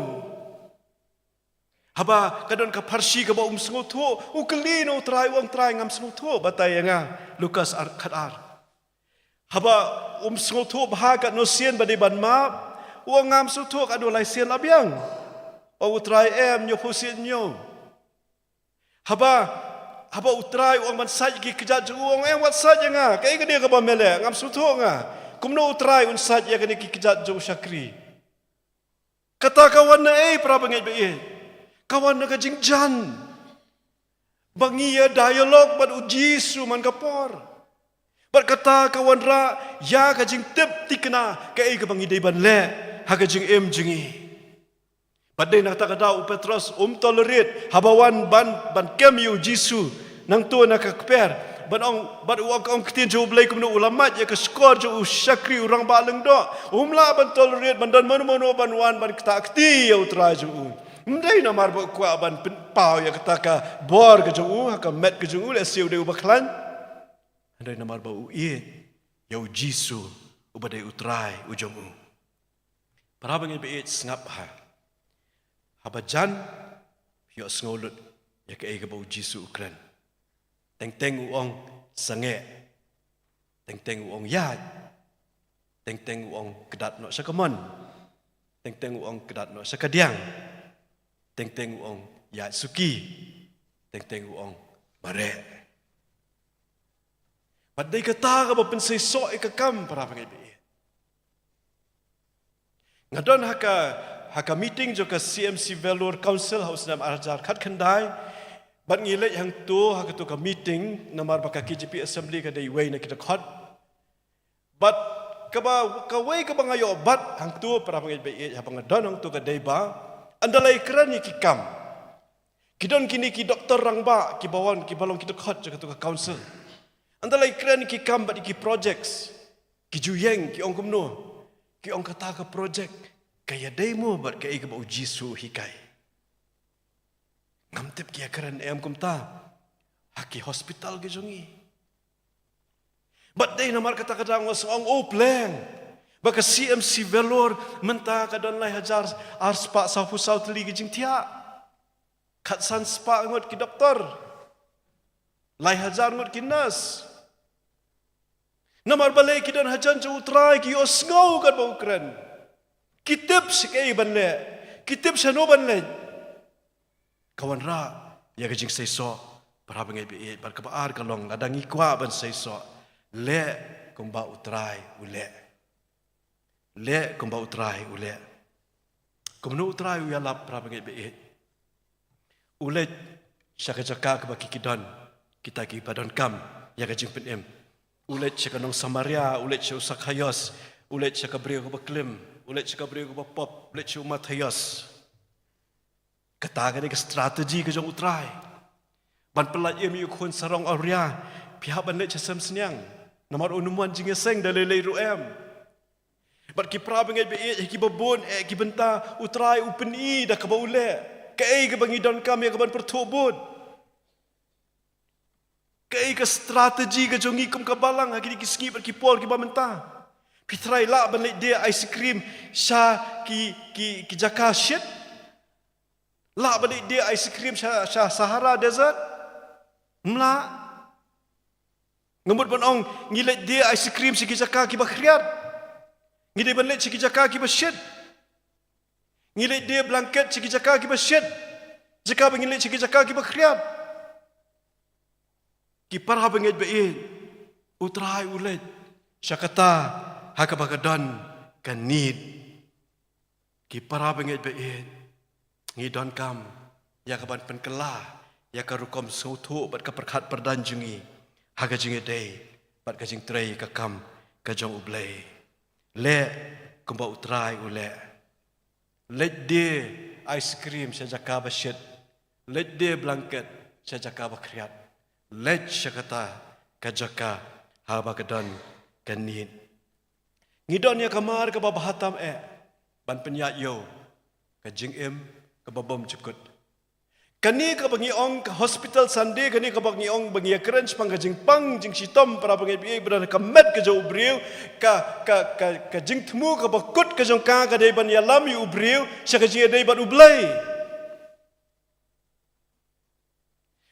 Haba ka don ka pharshi kaba um sngewthuh, u kylli na U Trai, u ong, Trai, ngam sngewthuh, batai ïa nga. Lukas ar, khat ar. Haba um sngewthuh bha katno sien ba dei ban map, u ong, ngam sngewthuh katno lai sien la biang. Ong U Trai, em, hynñiewphew sien hynñiew. Haba, haba U Trai u ong ban sait ki kjat jong u, u ong, em, wat sait ïa nga. Kaei kane kaba me leh? Ngam sngewthuh nga. Kumno U Trai un sait ïa kane ki kjat jong u shakri? Kata ka wan na ei, para bangeit ba ïeit? Ka wan na ka jingjan ba ngi ïa dialogue bad U Jisu man ka por. Bad kata ka wanrah ïa ka jingtip thikna kaei kaba ngi dei ban leh ha ka jingim jong ngi. Bad dei na kata ka daw u Petros um tolerate haba wan ban, ban kem ïa U Jisu nangto na ka kper. Ban ong, bad u ong, ong ktien jong U Blei kumno, u la mad ïa ka shkor jong u shakri u rangbah lyngdoh. Um lah ban tolerate ban don mano mano ban wan ban ktah kti ïa U Trai jong u. Ym dei namar ba u kwah ban pynpaw ïa kata ka bor ka jong u ha ka met ka jong u, lehse u dei uba khlaiñ. Hynrei namar ba u ïeit ïa U Jisu uba dei u Trai u jong u. Para bangeit ba ïeit, sngap ha, haba jan, ïohsngew lut ïa kaei kaba u Jisu u kren. Teng teng u ong sangeh. Teng teng u ong ïaid. Teng teng u ong kdat noh sha kamon. Teng teng u ong kdat noh sha kadiang. Teng teng u ong ïaid suki. Teng teng u ong mareh. Bad dei kata kaba pynseisoh ïa ka kam, para bangeit ba ïeit. Nga don ha ka, ha ka meeting jong ka C M C Vellore Council ha u snem ar hajar khatkhyndai. Bad ngi leit hangto ha kato ka meeting namar ba ka K J P Assembly ka dei iwei na ki dkhot. Bad kaba, kawei kaba nga ïoh bat hangto, para bangeit ba ïeit, haba nga don hangto ka dei ba ynda la ïakren ïa ki kam, ki don kine ki doktor rangbah kiba wan, kiba long ki dkhot jong kato ka council. Ynda la ïakren ïa ki kam bad ïa ki projects, ki ju ïeng, ki ong kumno? Ki ong kata ka project ka ïadei mo bad kaei kaba u Jisu u hikai? Ngam tip ki ïakren em kumta ha ki hospital ki jong ngi. Bad dei namar kata ka daw nga sngew ong, oh pleng, ba ka C M C Vellore mynta ka don lai hajar ar spah sawphew saw tylli ki jingthiah. Khatsan spah ngut ki doktor. Lai hajar ngut ki nurse. Namar balei? Ki don hajan jong u Trai, ki ïohsngew katba u kren. Ki tip shaei ban leh. Ki tip shano ban leit. Ka wanrah ïa ka jingseisoh, para bangeit ba ïeit. Bad kaba ar ka long, lada ngi kwah ban seisoh, leh kumba u Trai u leh. Leh kumba u Trai u leh. Kumno u Trai u ïalap, para bangeit ba ïeit? U leit sha ka jaka kaba ki, ki don, kita kiba donkam ïa ka jingpynim. U leit sha ka nong Samaria, u leit sha u Sakhaios, u leit sha ka briew kaba klim, u leit sha ka briew kaba pop, u leit sha u Mathaios. Kata ka dei ka strategy ka jong u Trai. Ban pyllait im ïa u khun sarong awria, phi hap ban leit sha sem sniang. Namar un ym wan jingïaseng da lei lei ruh em. Bad ki para bangeit ba ïeit, ha kiba bun eh ki bynta u Trai u pyni da kaba u leh. Kaei kaba ngi donkam ïa ka ban pyrthuh bud? Kaei ka strategy ka jong ngi kum ka balang ha kine ki sngi bad ki por kiba mynta? Phi trai lah ban leit die ice cream sha ki, ki, ki jaka shit? Lah ban leit die ice cream sha, sha Sahara Desert? Ym lah. Nga mut ban ong, ngi leit die ice cream sha ki jaka kiba khriat. Ngi dei ban leit sha ki jaka kiba shit. Ngi leit die blanket sha ki jaka kiba shit. Jaka ba ngi leit sha ki jaka kiba khriat. Ki para bangeit ba ïeit, u Trai u leit sha kata ha kaba ka don ka need. Ki para bangeit ba ïeit, ngi donkam ïa ka ban pynkylla ïa ka rukom sngewthuh bad ka pyrkhat pyrdaiñ jong ngi ha ka jingïadei bad ka jingtrei ka kam ka jong U Blei. Leh kumba U Trai u leh. Leit die ice cream sha jaka ba shit. Leit die blanket sha jaka ba khriat. Leit sha kata ka jaka haba ka don ka need. Ngi don ïa ka mar kaba bha tam eh ban pynïaid ïa ka jingim kaba bymjukut. Kane kaba ngi ong ka Hospital Sunday, kane kaba ngi ong ba ngi ïakren shaphang ka jingpang jingshitom, para bangeit ba ïeit, ba don ha ka met ka jong u briew, ka, ka, ka, ka jingthmu kaba kut ka jong ka ka dei ban ïalam ïa u briew sha ka jingïadei bad U Blei.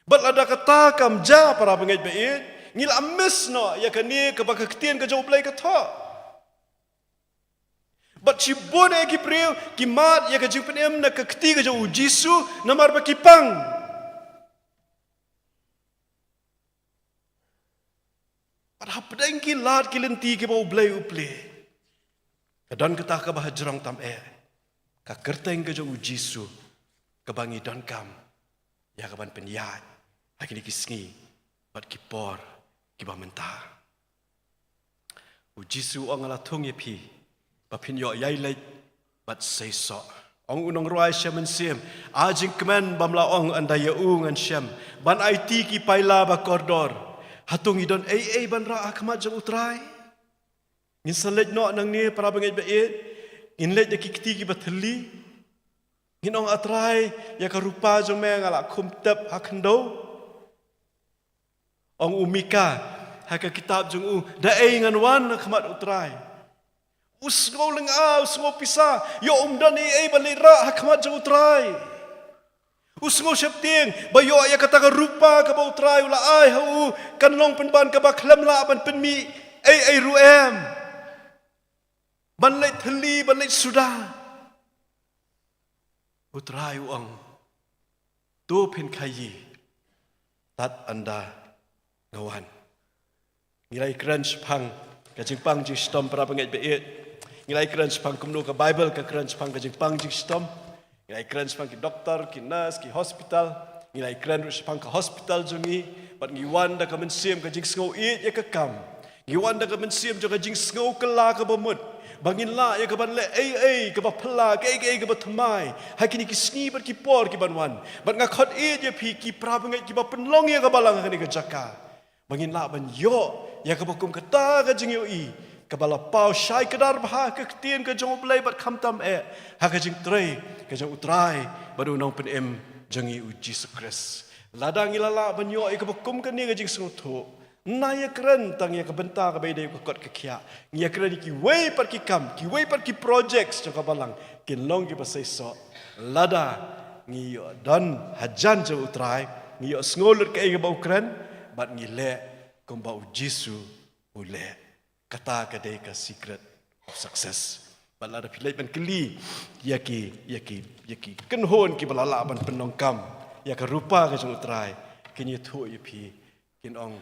Bad lada kata kam jia, para bangeit ba ïeit, ngi la miss noh ïa kane kaba ka ktien ka jong U Blei ka thoh. Bad shibun eh ki briew ki mad ïa ka jingpynim na ka kti ka jong U Jisu namar ba ki pang. Bad hapdeng ki lad ki lynti kiba U Blei u plie, ka don kata kaba hajrong tam eh, ka kyrteng ka jong U Jisu, kaba ngi donkam ïa ka ban pynïaid ha kine ki sngi bad ki por kiba mynta. U Jisu u ong, nga la thung ïa phi ba phin ïoh ïai leit bad seisoh. Ong u nongrwai shem mynsiem, a jingkmen bym la ong ynda ïa u ngan shem ban aiti ki paila ba kordor. Hato ngi don ei ei ban rah ha khmat jong U Trai? Ngin sa leit noh nangne, para bangeit ba ïeit, ngin leit da ki kti kiba thylli. Ngin ong, A Trai, ïa ka rupa jong me nga la khum tep ha khyndew. Ong u Mika ha ka kitab jong u, da ei ngan wan ha khmat U Trai? U sngew lynga, u sngew pisa, ïoh um don ei ei ban leit rah ha khmat jong U Trai. U sngew sheptieng ba ïoh ïa kata ka rupa kaba U Trai u la ai ha u kan long pynban kaba khlem lah ban pynmih ei ei ruh em. Ban leit thylli, ban leit suda. U Trai u ong, to phin khaïi, tad ynda nga wan. Ngi la ïakren shaphang ka jingpang jingshitom, para bangeit baieit. Ngi la ïakren shaphang kumno ka Baibl ka kren shaphang ka jingpang jingshitom. Ngi la ïakren shaphang ki doktor, ki nurse, ki hospital. Ngi la ïakren ruh shaphang ka hospital jong ngi. Bad ngi wan da ka mynsiem ka jingsngew ïeit ïa ka kam. Ngi wan da ka mynsiem jong ka jingsngew kylla kaba mut ba ngin lah ïa kaban leh ei ei kaba phylla, kaei kaei kaba thymmai ha kine ki sngi bad ki por kiban wan. Bad nga khot ïeit ïa phi ki para bangeit kiba pynlong ïa ka balang ha kane ka jaka, ba ngin lah ban ïoh ïa kaba kum kata ka jingïohi kaba la paw shai kdar bha ha ka ktien ka jong U Blei bad khamtam eh ha ka jingtrei ka jong U Trai bad U Nongpynim jong ngi U Jisu Khrist. Lada ngi la lah ban ïoh ïa kaba kum kane ka jingsngewthuh, ngim ïakren tang ïa ka bynta kaba ïadei ka kot ka khiah. Ngi ïakren ïa kiwei pat ki kam, kiwei pat ki projects jong ka balang kin long kiba seisoh lada ngi ïoh don hajan jong U Trai, ngi ïoh sngew lut kaei kaba u kren bad ngi leh kumba U Jisu u leh. Kata ka dei ka secret of success. Bad lada phi leit ban kylli ïa ki, ïa ki, ïa ki kynhun kiba la lah ban pyndonkam ïa ka rupa ka jong U Trai, kin ïathuh ïa phi, kin ong,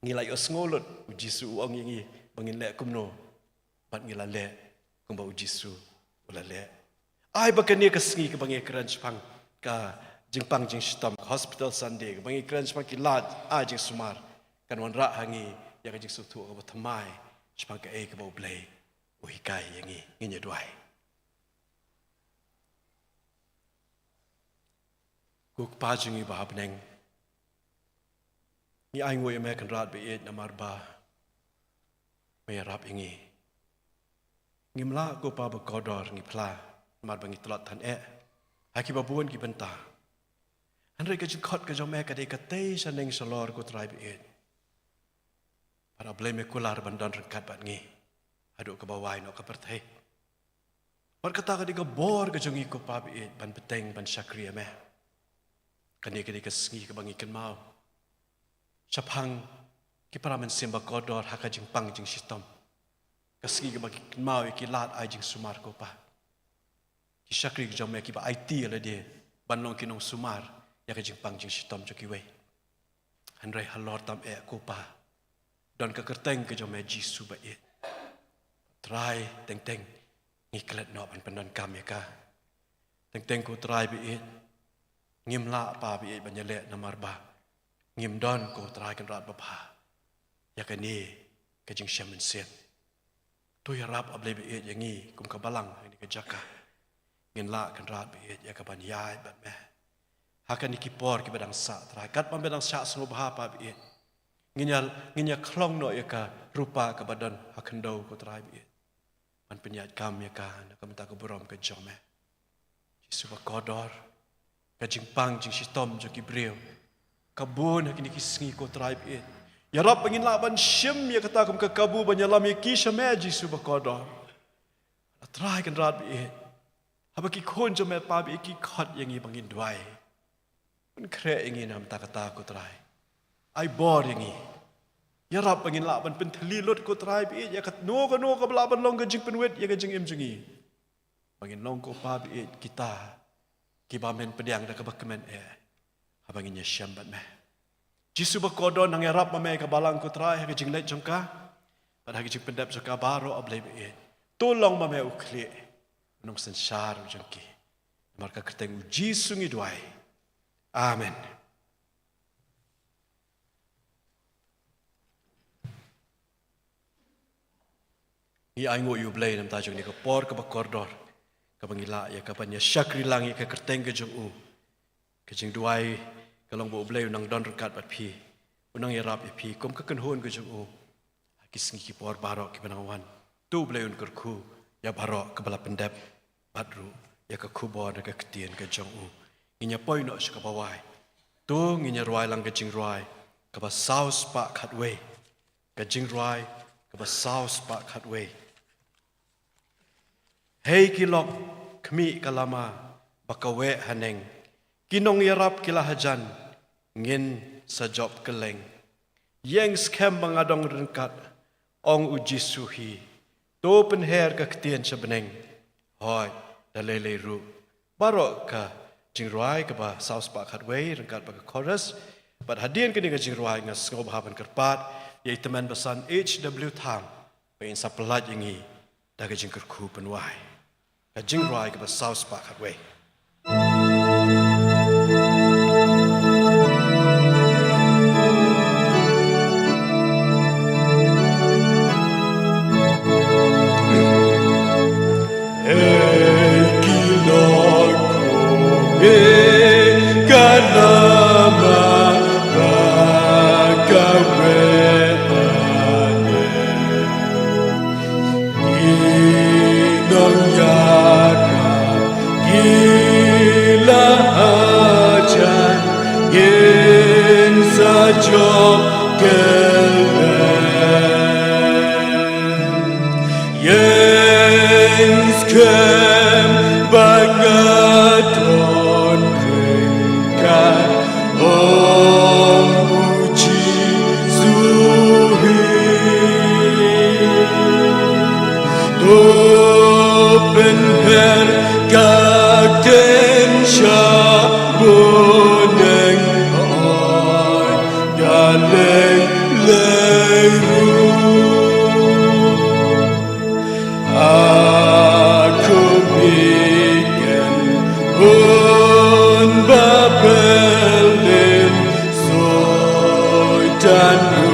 ngi la ïohsngew lut U Jisu u ong ïa ngi ba ngin leh kumno, bad ngi la leh kumba U Jisu u la leh. Ai ba kane ka sngi kaba ngi kren shaphang ka jingpang jingshitom, ka Hospital Sunday, kaba ngi kren shaphang ki lad ai jingsumar, kan wanrah ha ngi ïa ka jingsngewthuh kaba thymmai shaphang kaei kaba U Blei u hikai ïa ngi. Ngin ïa duwai. Ko Kpa jong ngi ba ha bneng, ngi ai nguh ïa me Kynrad baieit namar ba me ïarap ïa ngi. Ngim lah ko Pa ba kordor, ngi phla namar ba ngi tlot than eh ha kiba bun ki bynta. Hynrei ka jingkhot ka jong me ka dei katei shaneng shalor ko Trai baieit. Bad A Blei me kular ban don ryngkat bad ngi haduh kaba wai noh ka pyrthei. Bad kata ka dei ka bor ka jong ngi ko Pa baieit ban bteng ban shakri ïa me. Kane ka dei ka sngi kaba ngi kynmaw shaphang ki para mynsiem ba kordor ha ka jingpang jingshitom. Ka sngi kaba ngi kynmaw ïa ki lad ai jingsumar ko Pa, ki shakri ka jong me kiba aiti ïa lade ban long ki nongsumar ïa ka jingpang jingshitom jong kiwei. Hynrei halor tam eh ko Pa, don ka kyrteng ka jong me Jisu baieit. Trai, teng teng ngi klet noh ban pyndonkam ïa ka. Teng teng ko Trai baieit, ngim lah Pa baieit ban ïaleh namar ba ngim don ko Trai Kynrad babha ïa kane ka jingshem mynsiem. To ïarap A Blei baieit ïa ngi kum ka balang ha kane ka jaka. Ngin lah Kynrad baieit ïa kaban ïaid bad me ha kane ki por kiba dang sah Trai, katba me dang shah sngewbha Pa baieit. Ngin ïa, ngin ïa khlong noh ïa ka rupa kaba don ha khyndew ko Trai baieit, ban pynïaid kam ïa ka na ka bynta ka burom ka jong me. Jisu ba kordor, ka jingpang jingshitom jong ki briew ka bun ha kine ki sngi ko Trai baieit. Ïarap ba ngin lah ban shim ïa kata kum ka kabu ban ïalam ïa ki sha me Jisu ba kordor. A Trai Kynrad baieit, haba ki khun jong me Pa baieit ki khot ïa ngi ba ngin duwai, pynkhreh ïa ngi na ka bynta kata ko Trai. Ai bor ïa ngi. Ïarap ba ngin lah ban pynthylli lut ko Trai baieit ïa kano kano kaba lah ban long ka jingpynwit ïa ka jingim jong ngi. Ba ngin long ko Pa baieit kita kiba men pdiang da kaba kmen eh haba ngin ïashem bad me. Jisu ba kordor, nang ïarap ma me ka balang ko Trai ha ka jingleit jong ka bad ha ka jingpyndep jong ka baroh A Blei baieit. To long ma me u khlieh, u nongsynshar u jong ki. Namar ka kyrteng u Jisu ngi duwai. Amen. Ngi ainguh ïa U Blei namar jong kane ka por kaba kordor kaba ngi lah ïa kaban ïa shakri lang ïa ka kyrteng ka jong u. Ka jingduwai ka long ba U Blei u nang don ryngkat bad phi, u nang ïarap ïa phi kum ka kynhun ka jong u ha ki sngi ki por baroh kiba nang wan. To U Blei un kyrkhu ïa baroh kiba la pyndep bad ruh ïa ka khubor na ka ktien ka jong u. Ngin ïa poi noh sha kaba wai. To ngin ïa rwai lang ka jingrwai kaba saw spah khatwei. Ka jingrwai kaba saw spah khatwei. Hei ki lok, khmih ka lama ba ka weh haneng. Ki nongïarap ki la hajan, ngin sa jop kylleng. Ïeng skhem ba nga dang ryngkat, ong u Jisu hi. To pynher ka ktien sha bneng, hooid, da lei lei ruh. Baroh ka jingrwai kaba saw spah khatwei ryngkat bad ka chorus. Bad hadien kane ka jingrwai nga sngewbha ban kyrpad ïa i tymmen basan H W Tham ba in sa pyllait ïa ngi da ka jingkyrkhu pynwai. Ka jingrwai kaba saw spah khatwei. Hei ki lok, ko me ka lama ba ka weh haneng. Ki nongïarap ki la hajan, ngin sa jop kylleng. Ïeng skhem ba nga don ryngkat, ong u Jisu hi. To pynher ka ktien sha bneng, hooid, da lei lei ruh. A khmih, ken hun ba pynlip, Soitan u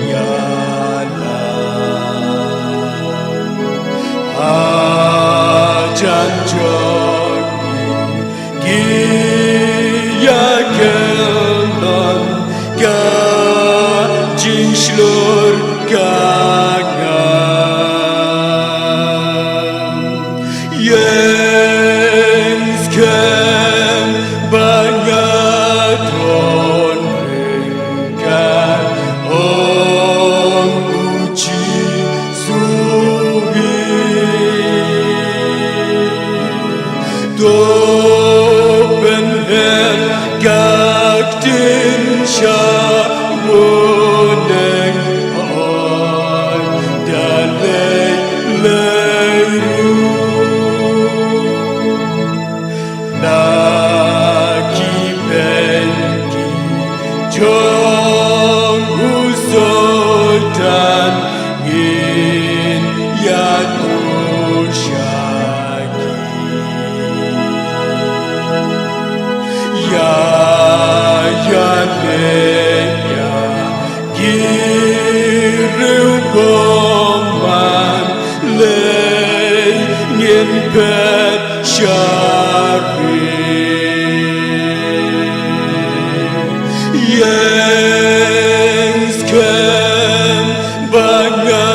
ïalam. Hajan jong ngi ki ïa kyllon, ka jingshlur ka ngam. Ïeng skhem ba nga don ryngkat, ong u Jisu hi. To pynher ka ktien sha bneng, hooid, da lei lei ruh. Na ki beiñ ki jong u Soitan ngin ïathuh sha ki. Ïa, ïa leh ïa ki riew bymman, lei ngin phet sha ri. Ïeng skhem ba nga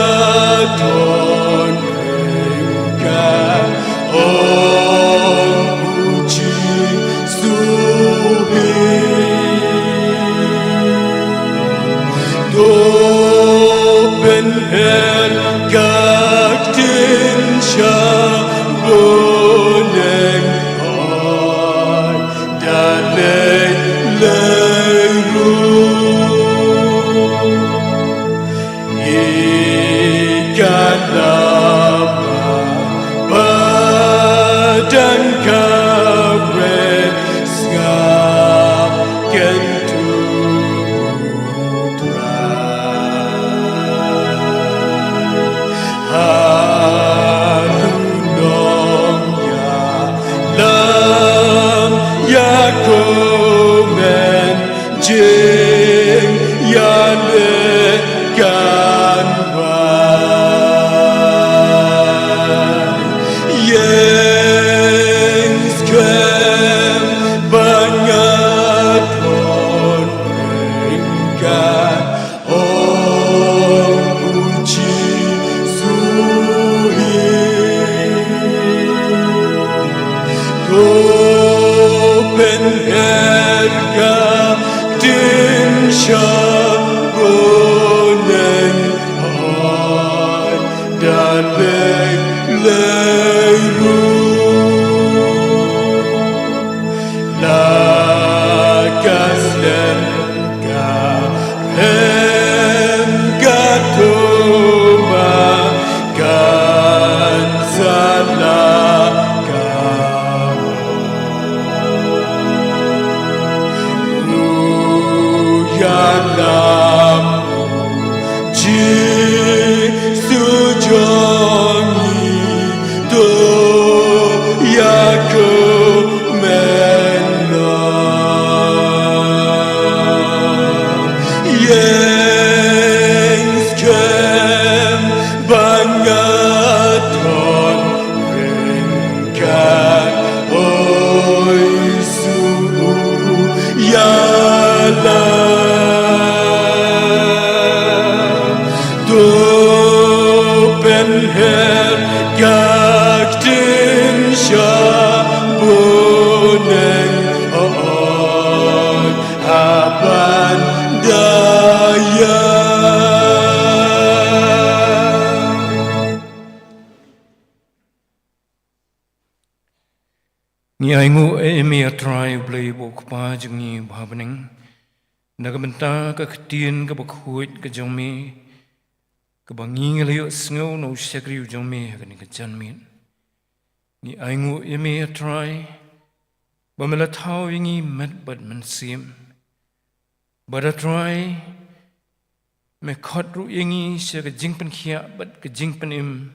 don ryngkat, ong u Jisu hi. To pynher ka ktien sha bneng, hooid, da lei lei ruh. Ïa ka lama ba dang ka wei, sngap, ken tuh U Trai. Haduh nongïalam ïa ko men, jingïaleh kan wan. Ïeng skhem ba nga don ryngkat, ong u Jisu hi. To pynher ka ktien sha bneng, hooid, da lei lei Ngi ainguh ïa me, A Trai, U Blei uba U Kpa jong ngi uba ha bneng, na ka bynta ka ktien kaba khuid ka jong me, kaba ngi ngi la ïohsngew na u shakri u jong me ha kane ka janmiet. Ngi ainguh ïa me, A Trai, ba me la thaw ïa ngi met bad mynsiem. Bad, A Trai, me khot ruh ïa ngi sha ka jingpynkhiah bad ka jingpynim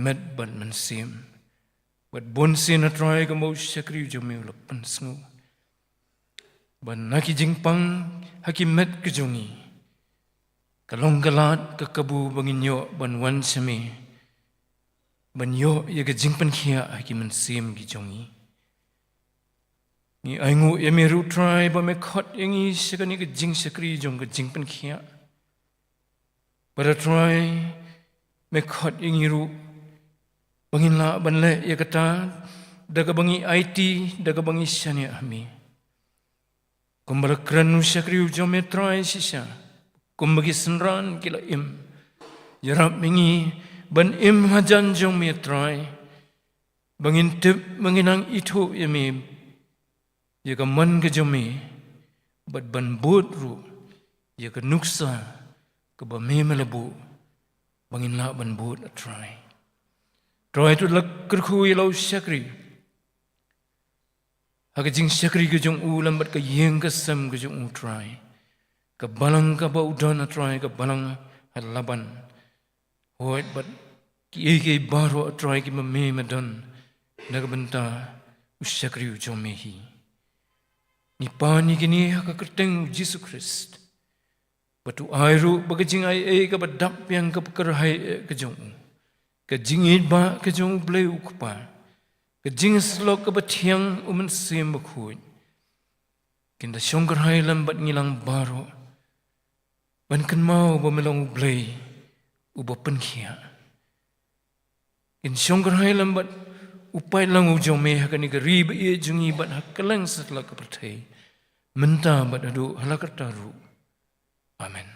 met bad mynsiem. Bad bunsien, A Trai, kumba u shakri u jong me u la pynsngew, ba na ki jingpang ha ki met ka jong ngi, ka long ka lad ka kabu ba ngin ïoh ban wan sha me, ban ïoh ïa ka jingpynkhiah ha ki mynsiem ki jong ngi. Ngi ainguh ïa me ruh, Trai, ba me khot ïa ngi sha kane ka jingshakri jong ka jingpynkhiah. Bad, A Trai, me khot ïa ngi ruh ba ngin lah ban leh ïa kata da kaba ngi aiti, da kaba ngi shaniah ha me. Kumba la kren u shakri u jong me, Trai, shisha, kumba ki synran ki la im, ïarap ïa ngi ban im hajan jong me, Trai, ba ngin tip, ba ngin nang ithuh ïa me, ïa ka mon ka jong me, bad ban bud ruh ïa ka nuksa kaba me me la buh ba ngin lah ban bud, A Trai. Trai, to la kyrkhu ïa la u shakri ha ka jingshakri ka jong u lem bad ka ïing ka sem ka jong u, Trai. Ka balang kaba u don, A Trai, ka balang ha Laban. Hooid, bad kiei kiei baroh, A Trai, kiba me me don na ka bynta u shakri u jong me hi. Ngi pan ïa kine ha ka kyrteng u Jisu Khrist. Bad to ai ruh ba ka jingaiei kaba dap biang, kaba kyrhai eh ka jong u, ka jingïeit ba ka jong U Blei U Kpa, ka jingsyllok kaba thiang U Mynsiem Bakhuid, kin da shongkyrhai lem bad ngi lang baroh, ban kynmaw ba me long U Blei uba pynkhiah. Kin shongkyrhai lem bad u paidlang u jong me ha kane ka ri ba ïeit jong ngi bad ha kylleng satlak ka pyrthei, mynta bad haduh ha la karta ruh. Amen.